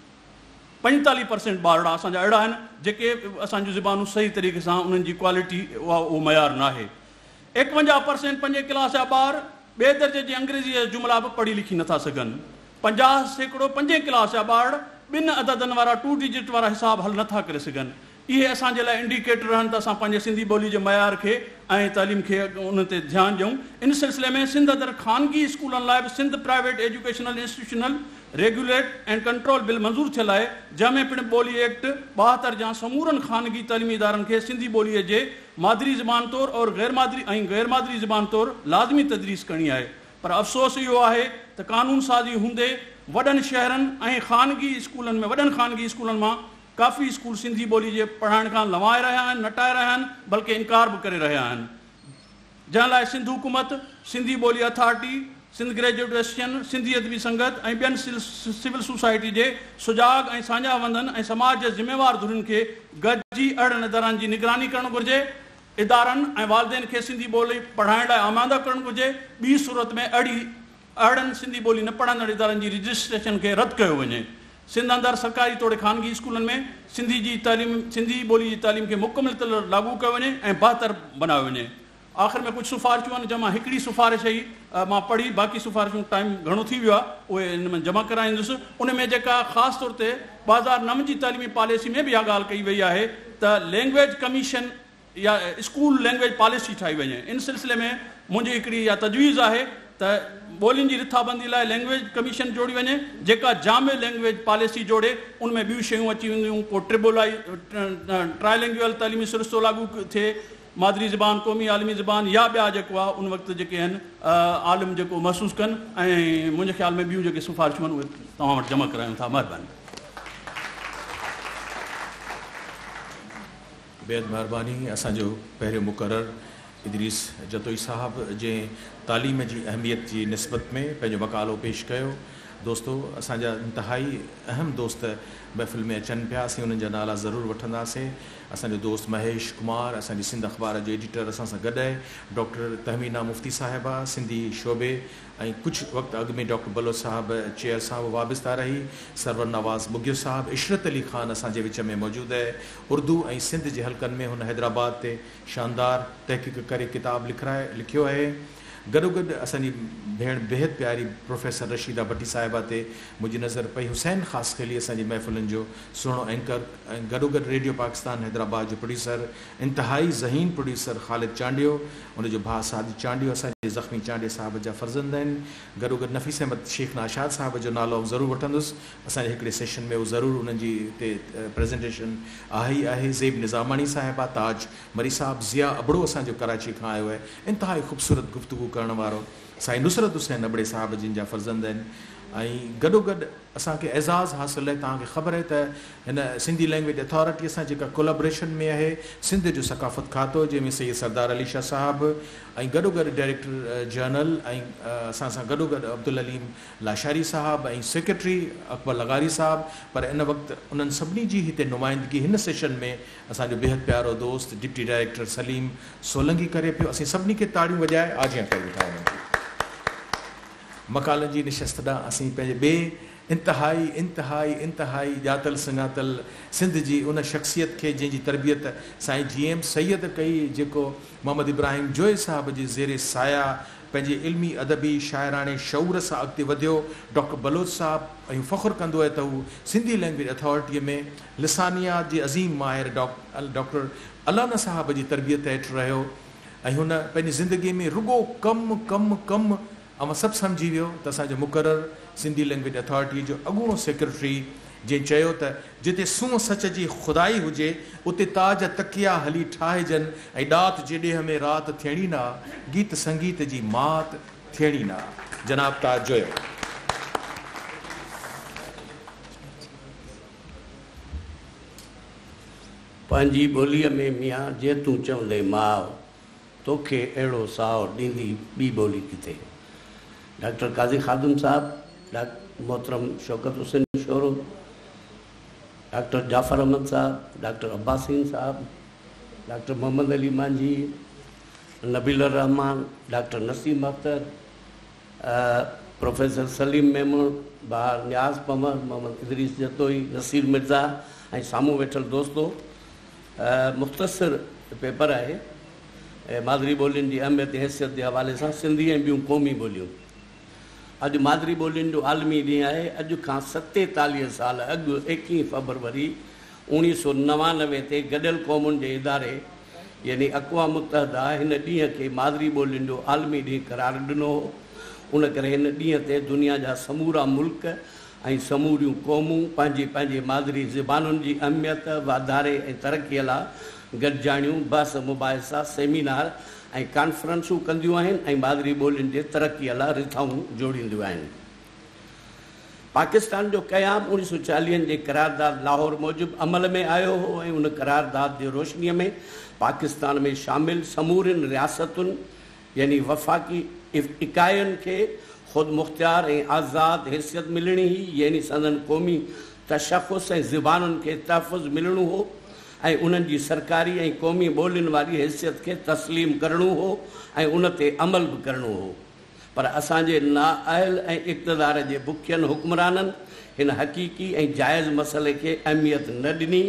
45 پرسينٽ ٻارڙا اسان جا اهڙا آهن جيڪي اسان جون زبانون صحيح طريقي سان انهن جي ڪوالٽي اها اهو معيار ناهي. 51 پرسينٽ پنجين ڪلاس جا ٻار ٻئي درجي جي انگريزيء جا جملا به پڙهي لکي نٿا سگهن. 50% پنجين ڪلاس جا ٻارڙ ٻن عددن وارا ٽو ڊجٽ وارا حساب حل نٿا ڪري سگهن. اهي اسان جي لاء انڊيڪيٽر آهن ته اسان پنهنجي سنڌي ٻولي جي معيار کي ۽ تعليم کي ان تي ڌيان ڏيون. ان سلسلي ۾ سنڌ اندر خانگي اسڪولن لاء به Sindh private educational institutional regulate and control bill منظور ٿيل آهي، جنهن ۾ پڻ ٻولي ايڪٽ 72 جيان سمورن خانگي تعليمي ادارن کي سنڌي ٻوليء جي مادري زبان طور اور غيرمادري ۽ غيرمادري زبان طور لازمي تدريس ڪرڻي آهي پر افسوس اهو آهي ته قانون سازي هوندي وڏن شهرن ۽ خانگي اسڪولن ۾ وڏن خانگي اسڪولن مان ڪافي اسڪول سنڌي ٻولي جي پڙهائڻ کان لنوائي رهيا آهن، نٽائي رهيا آهن بلڪه انڪار به ڪري رهيا آهن. جنهن لاء سنڌ حڪومت، سنڌي ٻولي authority, Sindh graduate association, Sindhi Adabi Sangat ۽ ٻين سول سوسائٽي جي سجاڳ ۽ ساڃاهه وندن ۽ سماج جي ذميوار ڌرين کي گڏجي اهڙن ادارن جي نگراني ڪرڻ گهرجي. ادارن ۽ والدين کي سنڌي ٻولي پڙهائڻ لاء آماده ڪرڻ گهرجي. ٻي صورت ۾ اهڙي اهڙن سنڌي ٻولي نه پڙهندڙ ادارن جي رجسٽريشن کي رد ڪيو وڃي. سنڌ اندر سرڪاري توڙي خانگي اسڪولن ۾ سنڌي جي تعليم سنڌي ٻولي جي تعليم کي مڪمل طرح لاڳو ڪيو وڃي ۽ بهتر بنايو وڃي. آخر ۾ ڪجهه سفارشون آهن جنهن مان هڪڙي سفارش ئي مان پڙهي باقي سفارشون ٽائيم گهڻو ٿي ويو آهي اهي ان ۾ جمع ڪرائيندس. ان ۾ جيڪا خاص طور تي 2009 جي تعليمي پاليسي ۾ به اها ڳالهه ڪئي وئي آهي ته لينگويج ڪميشن يا اسڪول لينگويج پاليسي ٺاهي وڃي. ان سلسلي ۾ منهنجي هڪڙي اها تجويز آهي ته ٻولين جي رٿابندي لاء لينگويج ڪميشن جوڙي وڃي جيڪا جامع لينگويج پاليسي جوڙي ان ۾ ٻيون شيون اچي وينديون ڪو ٽربولائي ٽرائلينگيول تعليمي سرشتو لاڳو ٿئي مادري زبان قومي عالمي زبان يا ٻيا جيڪو آهي ان وقت جيڪي آهن عالم جيڪو محسوس ڪن ۽ منهنجي خيال ۾ ٻيون جيڪي سفارشون آهن اهي توهان وٽ جمع ڪرايون ٿا مهرباني. بيحد مهرباني اسان جو پهريون مقرر ادريس جتوئي صاحب جنهن تعليم جي اهميت جي نسبت ۾ پنهنجو مقالو پيش ڪيو. دوستو اسان جا انتهائي اهم دوست محفل ۾ اچن پيا اسين انهن جا نالا ضرور وٺنداسين. اسان جو دوست مهيش ڪمار اسان جي سنڌ اخبار جو ايڊيٽر اسان سان گڏ آهي. ڊاڪٽر تهمينه مفتي صاحبه سنڌي شعبي ۽ ڪجهه وقت اڳ ۾ ڊاڪٽر بلوچ صاحب چيئر سان به وابسته رهي، سرور نواز ٻگهيو صاحب، عشرت علي خان اسان جي وچ ۾ موجود اهي. اردو ۽ سنڌ جي حلقن ۾ هن حيدرآباد تي شاندار تحقيق ڪري ڪتاب لکرائي لکيو اهي. گڏوگڏ اسان جي ڀيڻ بيحد پياري پروفيسر رشيده ڀٽي صاحبه تي منهنجي نظر پئي. حسين خاصخيلي اسان جي محفلن جو سهڻو اينڪر ۽ گڏوگڏ ريڊيو پاڪستان حيدرآباد جو پروڊيوسر انتهائي ذهين پروڊيوسر خالد چانڊيو، ان جو ڀاء ساجد چانڊيو اسان جي زخمي چانڊيي صاحب جا فرزند آهن. گڏوگڏ نفيس احمد شيخ ناشاد صاحب جو نالو آئون ضرور وٺندس. اسان جي هڪڙي سيشن ۾ هو ضرور انهن جي اتي پريزنٽيشن آهي ئي آهي. زيب نظاماڻي صاحبه، تاج مري صاحب، ضياء ابڙو اسان جو ڪراچي کان آيو آهي. انتهائي خوبصورت گفتگو ڪرڻ وارو سائين نصرت حسين ابڙي صاحب جن جا فرزند آهن ۽ گڏوگڏ اسان کي اعزاز حاصل آهي توهان کي خبر آهي ته هن سنڌي لينگويج اٿارٽيء سان جيڪا ڪولابريشن ۾ آهي سنڌ جو ثقافت کاتو جنهن ۾ سيد سردار علي شاهه صاحب ۽ گڏوگڏ ڊائريڪٽر جنرل ۽ اسان سان گڏوگڏ عبدالعليم لاشاري صاحب ۽ سيڪريٽري اڪبر لغاري صاحب پر ان وقت انهن سڀني جي هتي نمائندگي هن سيشن ۾ اسان جو بيحد پيارو دوست ڊپٽي ڊائريڪٽر سليم سولنگي ڪري پيو اسين سڀني کي تاڙيون وڄائي آجيان ڪريون ٿا انهن جي. مقالن جي نشست ڏانهن اسين پنهنجي ٻئي انتهائي انتهائي انتهائي ڄاتل سڃاتل سنڌ جي ان شخصيت کي جنهن جي تربيت سائين جي ايم سيد ڪئي جيڪو محمد ابراهيم جويي صاحب جي زير سايه پنهنجي علمي ادبي شاعراڻي شعور سان اڳتي وڌيو ڊاڪٽر بلوچ صاحب اهو فخر ڪندو آهي ته هو سنڌي لينگويج اٿارٽيء ۾ لسانيات جي عظيم ماهر ڊاڪٽر الانا صاحب جي تربيت هيٺ رهيو ۽ هن پنهنجي زندگيء ۾ رڳو ڪم، ڪم، ڪم اوهان سڀ سمجهي ويو ته اسان جو مقرر سنڌي لينگويج اٿارٽيء جو اڳوڻو سيڪريٽري جنهن چيو ته جتي سونهن سچ جي خدائي هجي اتي تاج تڪيا هلي ٺاهجن ۽ ڏات جي ڏيهه ۾ رات ٿيڻي نه آ، گيت سنگيت جي مات ٿيڻي نه آ. جناب تاج جويو. پنهنجي ٻوليء ۾ ميان جي تون چوندين ماء، توکي اهڙو ساء ڏيندي ٻي ٻولي ڪٿي؟ ڊاڪٽر قاضي خادم صاحب، ڊاڪٽر محترم شوڪت حسين شورو، ڊاڪٽر جعفر احمد صاحب، ڊاڪٽر عباسين صاحب، ڊاڪٽر محمد علي مانجهي، نبيل الرحمان، ڊاڪٽر نسيم اختر، پروفيسر سليم ميمڻ، ڀاء نياز پنهور، محمد ادريس جتوئي، نصير مرزا ۽ سامهون ويٺل دوستو مختصر پيپر آهي مادري ٻولين جي اهميت ۽ حيثيت جي حوالي سان سنڌي ۽ ٻيون قومي ٻوليون. اڄ مادري ٻولين جو عالمي ڏينهن آهي. اڄ کان 47 سال اڳ ايڪيهين فبروري 1999 تي گڏيل قومن جي اداري يعني اقوام متحده هن ڏينهن کي مادري ٻولين جو عالمي ڏينهن قرار ڏنو هو. ان ڪري هن ڏينهن تي دنيا جا سمورا ملڪ ۽ سموريون قومون پنهنجي پنهنجي مادري زبانن جي اهميت، واڌاري ۽ ترقيء لاء گڏجاڻيون، بحث مباحثا، سيمينار ۽ ڪانفرنسون ڪنديون آهن ۽ مادري ٻولين جي ترقيء لاء رٿائون جوڙينديون آهن. پاڪستان جو قيام اوڻيهه سؤ چاليهن جي قرارداد لاهور موجب عمل ۾ آيو هو ۽ ان قرارداد جي روشنيء ۾ پاڪستان ۾ شامل سمورين رياستن يعني وفاقي اڪائين کي خودمختيار ۽ آزاد حيثيت ملڻي هئي يعني سندن قومي تشخص ۽ زبانن کي تحفظ ملڻو هو ۽ انهن جي سرڪاري ۽ قومي ٻولين واري حيثيت کي تسليم ڪرڻو هو ۽ ان تي عمل به ڪرڻو هو. پر اسان جي نااهل ۽ اقتدار جي بکين حڪمرانن هن حقيقي ۽ جائز مسئلي کي اهميت نه ڏني.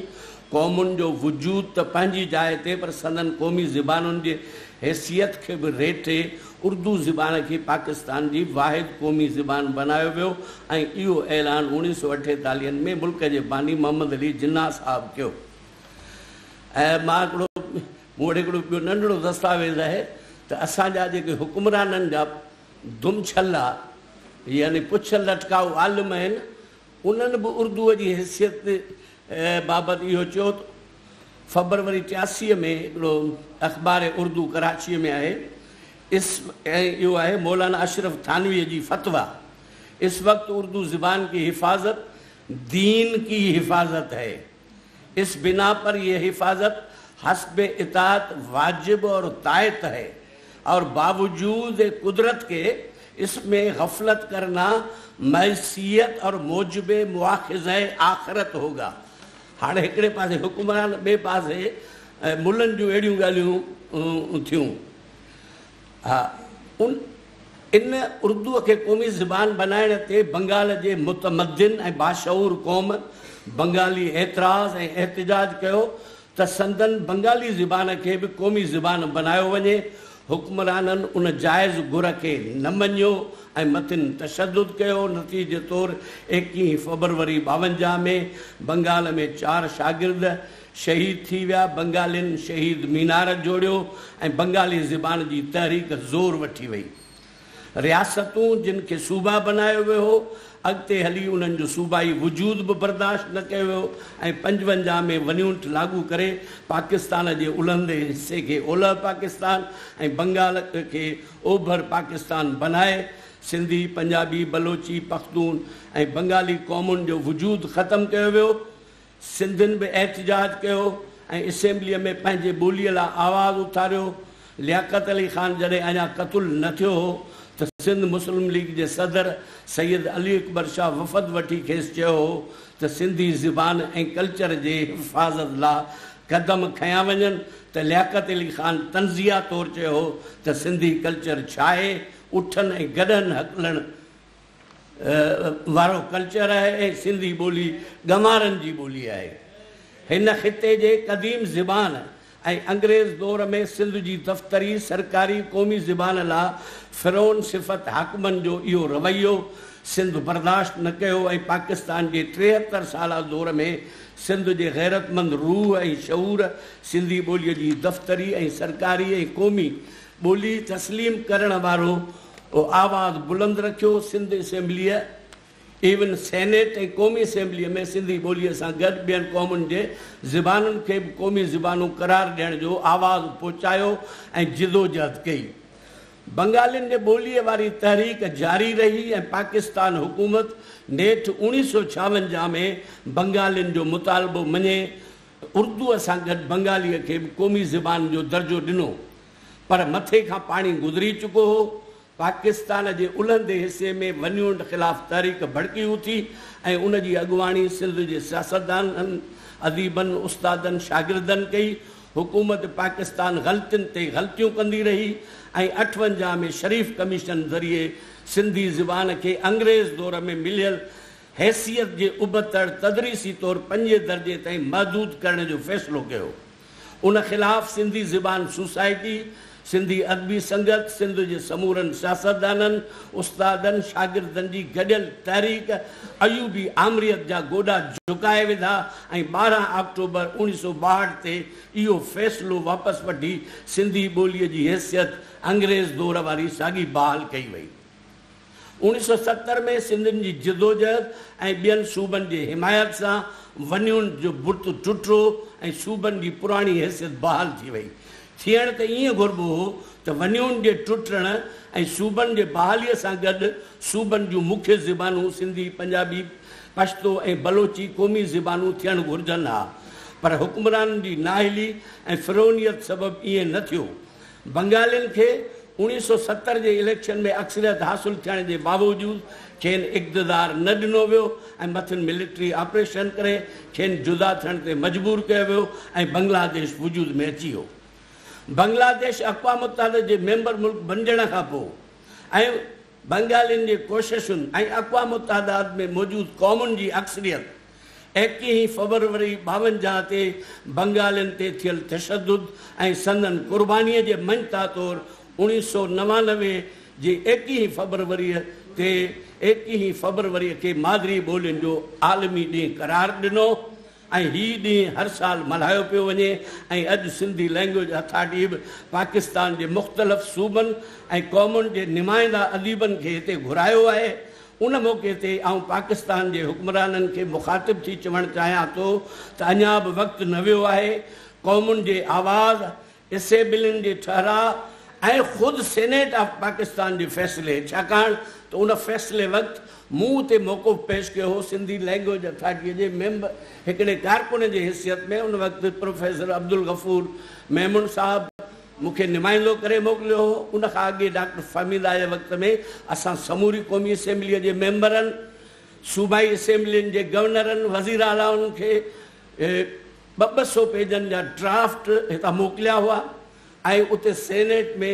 قومن جو وجود ته پنهنجي جاء تي پر سندن قومي زبانن جي حيثيت کي به ريٽي اردو زبان کي پاڪستان جي واحد قومي زبان بنايو ويو ۽ اهو اعلان اوڻيهه سؤ اٺيتاليهن ۾ ملڪ جي باني محمد علي جناح صاحب ڪيو. ۽ مان هڪڙو مون وٽ هڪڙو ٻيو ننڍڙو دستاويز آهي ته اسان جا جيڪي حڪمرانن جا دم ڇلا يعني پڇ لٽڪائو عالم آهن انهن به اردوء جي حيثيت بابت اهو چيو ته فبروري ٽياسيء ۾ هڪڙو اخبار اردو ڪراچيء ۾ آهي اس ۽ اهو آهي مولانا اشرف ٿانويء جي فتويٰ اس وقت اردو زبان ڪي حفاظت دين ڪي حفاظت هي. اس بنا پر يه حفاظت حسب اطاعت واجب اور طاعت هي اور باوجود قدرت ڪي اس ۾ غفلت ڪرنا معصيت اور موجب مواخذه آخرت هوگا. هاڻي هڪڙي پاسي حڪمران ٻئي پاسي ملن جون اهڙيون ڳالهيون ٿيون. ها ان ان اردوء کي قومي زبان بنائڻ تي بنگال جي متمدن ۽ باشعور قوم بنگالي اعتراض ۽ احتجاج ڪيو ته سندن بنگالي زبان کي به قومي زبان بنايو وڃي. حڪمرانن ان جائز گهر کي نه مڃيو ۽ مٿن تشدد ڪيو. نتيجي طور ايڪيهين فبروري ٻاونجاهه ۾ بنگال ۾ چار شاگرد شهيد ٿي ويا. بنگالين شهيد مينار جوڙيو ۽ بنگالي زبان جي تحريڪ زور وٺي وئي. رياستون جن کي صوبا بنايو ويو هو، اڳتي هلي انهن جو صوبائي وجود به برداشت نه ڪيو ويو ۽ پنجونجاهه ۾ ون يونٽ لاڳو ڪري پاڪستان جي الهندي حصي کي اولهه پاڪستان ۽ بنگال کي اوڀر پاڪستان بنائي سنڌي، پنجابي، بلوچي، پختون ۽ بنگالي قومن جو وجود ختم ڪيو ويو. سنڌين به احتجاج ڪيو ۽ اسيمبليء ۾ پنهنجي ٻوليء لاء آواز اٿاريو. لياقت علي خان جڏهن اڃا قتل نه ٿيو هو ته سنڌ مسلم ليگ جي صدر سيد علي اڪبر شاهه وفد وٺي کيس چيو هو ته سنڌي زبان ۽ ڪلچر جي حفاظت لاء قدم کنيا وڃن ته لياقت علي خان طنزيه طور چيو هو ته سنڌي ڪلچر ڇاهي اٺن ۽ گڏهن هڪلڻ وارو ڪلچر آهي ۽ سنڌي ٻولي ڳنوارن جي ٻولي آهي. هن خطي جي قديم زبان ۽ انگريز دور ۾ سنڌ جي دفتري، سرڪاري، قومي زبان لا فرعون صفت حاڪمن جو اهو رويو سنڌ برداشت نه ڪيو ۽ پاڪستان جي ٽيهتر سالا دور ۾ سنڌ جي غيرتمند روح ۽ شعور سنڌي ٻوليء جي دفتري ۽ سرڪاري ۽ قومي ٻولي تسليم ڪرڻ وارو آواز بلند رکيو، سنڌ اسيمبليء، ايون سينيٽ ۽ قومي اسيمبليء ۾ سنڌي ٻوليء سان گڏ ٻين قومن جي زبانن کي به قومي زبانون قرار ڏيڻ جو آواز پهچايو ۽ جدوجهد ڪئي. بنگالين جي ٻوليء واري تحريڪ جاري رهي ۽ پاڪستان حڪومت نيٺ اوڻيهه سؤ ڇاونجاهه ۾ بنگالين جو مطالبو مڃي اردوء سان گڏ بنگاليء کي به قومي زبان جو درجو ڏنو. پر مٿي کان پاڻي گذري چڪو هو. پاڪستان جي الهندي حصي ۾ ون يونٽ خلاف تحريڪ ڀڙڪي اٿي ۽ ان جي اڳواڻي سنڌ جي سياستدانن، اديبن، استادن، شاگردن ڪئي. حڪومت پاڪستان غلطين تي غلطيون ڪندي رهي ۽ اٺونجاهه ۾ شريف ڪميشن ذريعي سنڌي زبان کي انگريز دور ۾ مليل حيثيت جي ابتڙ تدريسي طور پنجين درجي تائين محدود ڪرڻ جو فيصلو ڪيو. ان خلاف سنڌي زبان سوسائٽي، سنڌي ادبي سنگت، سنڌ جي سمورن سياستدانن، استادن، شاگردن جي گڏيل تحريڪ ايوبي آمريت جا گوڏا جهڪائي وڌا ۽ ٻارهن آڪٽوبر اوڻيهه سؤ ٻاهٺ تي اهو فيصلو واپس وٺي سنڌي ٻوليء جي حيثيت انگريز دور واري ساڳي بحال ڪئي وئي. 1970 ۾ سنڌين جي جدوجهد ۽ ٻين صوبن جي حمايت سان ون يونٽ جو بت ٽٽو ۽ صوبن جي پراڻي حيثيت بحال ٿي وئي. ٿيڻ ته ائين گهربو هو ته ون يونٽ جي ٽٽڻ ۽ صوبن جي بحاليء سان گڏ صوبن جون مکيه زبانون سنڌي، پنجابي، پشتو ۽ بلوچي قومي زبانون ٿيڻ گهرجن ها، پر حڪمرانن جي نااهلي ۽ فرعونيت سبب ائين نه ٿيو. بنگالين کي 1970 جي اليڪشن ۾ اڪثريت حاصل ٿيڻ جي باوجود کين اقتدار نه ڏنو ويو ۽ مٿن ملٽري آپريشن ڪري کين جدا ٿيڻ تي مجبور ڪيو ويو ۽ بنگلاديش وجود ۾ اچي ويو. بنگلاديش اقوام متحده جي ميمبر ملڪ بنجڻ کان پوء ۽ بنگالين جي ڪوششن ۽ اقوام متحده ۾ موجود قومن جي اڪثريت ايڪيهين فبروري 52 تي بنگالين تي ٿيل تشدد ۽ سندن قربانيء جي مڃتا طور 1999 جي ايڪيهين فبروريء تي ايڪيهين فبروريء کي مادري ٻولين جو عالمي ڏينهن قرار ڏنو ۽ هي ڏينهن هر سال ملهايو پيو وڃي ۽ اڄ سنڌي لئنگئيج اٿارٽي به پاڪستان جي مختلف صوبن ۽ قومن جي نمائنده اديبن کي هتي گهرايو آهي. ان موقعي تي آئون پاڪستان جي حڪمرانن کي مخاطب ٿي چوڻ چاهيان ٿو ته اڃا به وقت نه ويو آهي، قومن جي آواز، اسيمبلين جي ٺهراء ۽ خود سينيٽ آف پاڪستان جي فيصلي، ڇاڪاڻ ته ان فيصلي وقت مون اتي موقف پيش ڪيو هو سنڌي لئنگئيج اٿارٽيء جي ميمبر هڪڙي ڪارڪن جي حيثيت ۾ ان وقت پروفيسر عبدالغفور ميمڻ صاحب مون کي نمائندو ڪري موڪليو هو. ان کان اڳي ڊاڪٽر فهميده جي وقت ۾ اسان سموري قومي اسيمبليء جي ميمبرن، صوبائي اسيمبلين جي گورنرن، وزيراعلائن کي ٻه ٻه سو پيجن جا ڊرافٽ هتان موڪليا هئا ۽ اتي senate ۾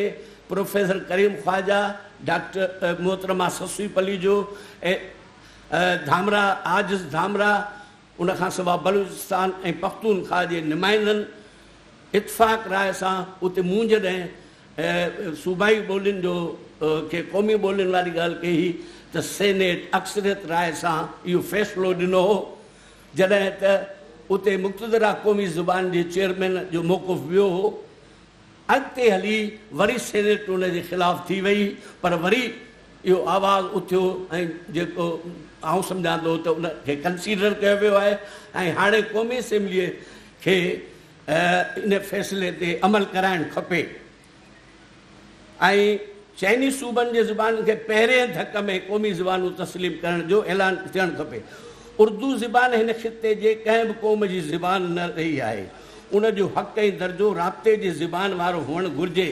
professor Karim Khawaja, doctor محترمه سسئي پليجو، ڌامراهه عاجز ڌامراهه، ان کان سواء بلوچستان ۽ پختونخواهه جي نمائندن اتفاق راء سان اتي مون جڏهن صوبائي ٻولين جو کي قومي ٻولين واري ڳالهه ڪئي هئي ته سينيٽ اڪثريت راء سان اهو فيصلو ڏنو هو جڏهن ته اتي مقتدره قومي زبان جي چيئرمين جو موقف ٻيو هو. اڳتي هلي وري سينيٽ ان جي خلاف ٿي وئي پر وري اهو آواز اٿيو ۽ جيڪو آئون سمجهان ٿو ته ان کي ڪنسيڊر ڪيو ويو آهي ۽ هاڻي قومي اسيمبليء کي ان فيصلي تي عمل ڪرائڻ کپي ۽ چئني صوبن جي زبانن کي پهرئين ڌڪ ۾ قومي زبانون تسليم ڪرڻ جو اعلان ٿيڻ کپي. اردو زبان هن خطي جي ڪنهن به قوم جي زبان نه رهي آهي. ان جو حق ۽ درجو رابطي جي زبان وارو هئڻ گهرجي.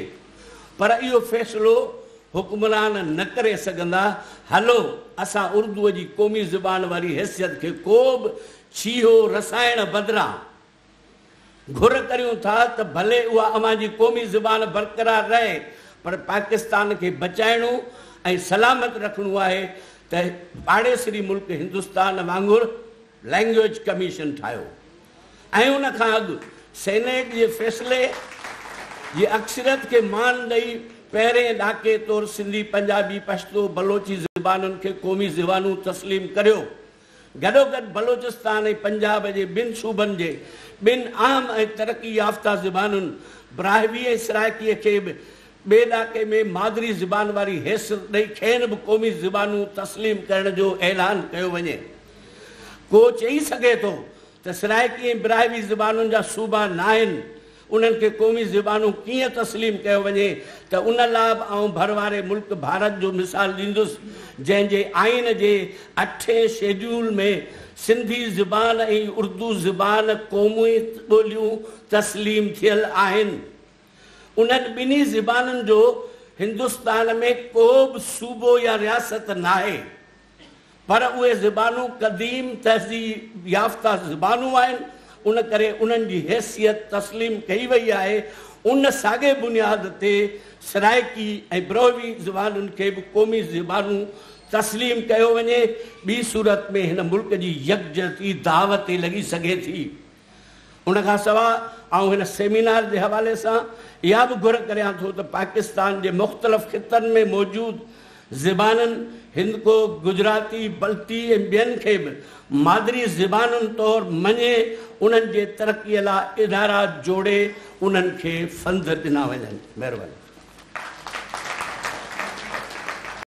پر اهو فيصلو حڪمران نه ڪري سگهندا. هلو اسان اردوء جي قومي زبان واري حيثيت کي ڪو به ڇيهو رسائڻ بدران گهر ڪريون ٿا ته ڀلي اها اوهان جي قومي زبان برقرار رهي پر پاڪستان کي بچائڻو ۽ سلامت رکڻو آهي ته پاڙيسري ملڪ هندستان وانگر لئنگئيج ڪميشن ٺاهيو ۽ ان کان اڳ سينيٽ جي فيصلي جي اڪثريت کي مان ڏئي پهرين ڏاڪي طور سنڌي، پنجابي، پشتو، بلوچي زبانن کي قومي زبانون تسليم ڪريو. گڏوگڏ بلوچستان ۽ پنجاب جي ٻن صوبن جي ٻن اهم ۽ ترقي يافته زبانن براهوي ۽ سرائيڪيء کي به ٻئي ڏاڪي ۾ مادري زبان واري حيثيت ڏئي کين به قومي زبانون تسليم ڪرڻ جو اعلان ڪيو وڃي. ڪو چئي سگهي ٿو ته سرائيڪي ۽ براهوي زبانن جا صوبا ناهن، انهن کي قومي زبانون ڪيئن تسليم ڪيو وڃي ته ان لاء به آئون ڀر واري ملڪ ڀارت جو مثال ڏيندس جنهن جي آئين جي اٺين شيڊيول ۾ سنڌي زبان ۽ اردو زبان قومي ٻوليون تسليم ٿيل آهن. انهن ٻنهي زبانن جو هندستان ۾ ڪو به صوبو يا رياست ناهي. پر اهي زبانون قديم تهذيب يافته زبانون آهن، ان ڪري انهن جي حيثيت تسليم ڪئي وئي آهي. ان ساڳئي بنياد تي سرائيڪي ۽ بروهي زبانن کي به قومي زبانون تسليم ڪيو وڃي، ٻي صورت ۾ هن ملڪ جي يڪجهتي داء تي لڳي سگهي ٿي. ان کان سواء آئون هن سيمينار جي حوالي سان اها به گهر ڪريان ٿو ته پاڪستان جي مختلف خطن ۾ موجود زبانن هندڪو، گجراتي، بلتي ۽ ٻين کي به مادري زبانن طور مڃي انهن جي ترقي لاء ادارا جوڙي انهن کي فند ڏنا وڃن. مهرباني.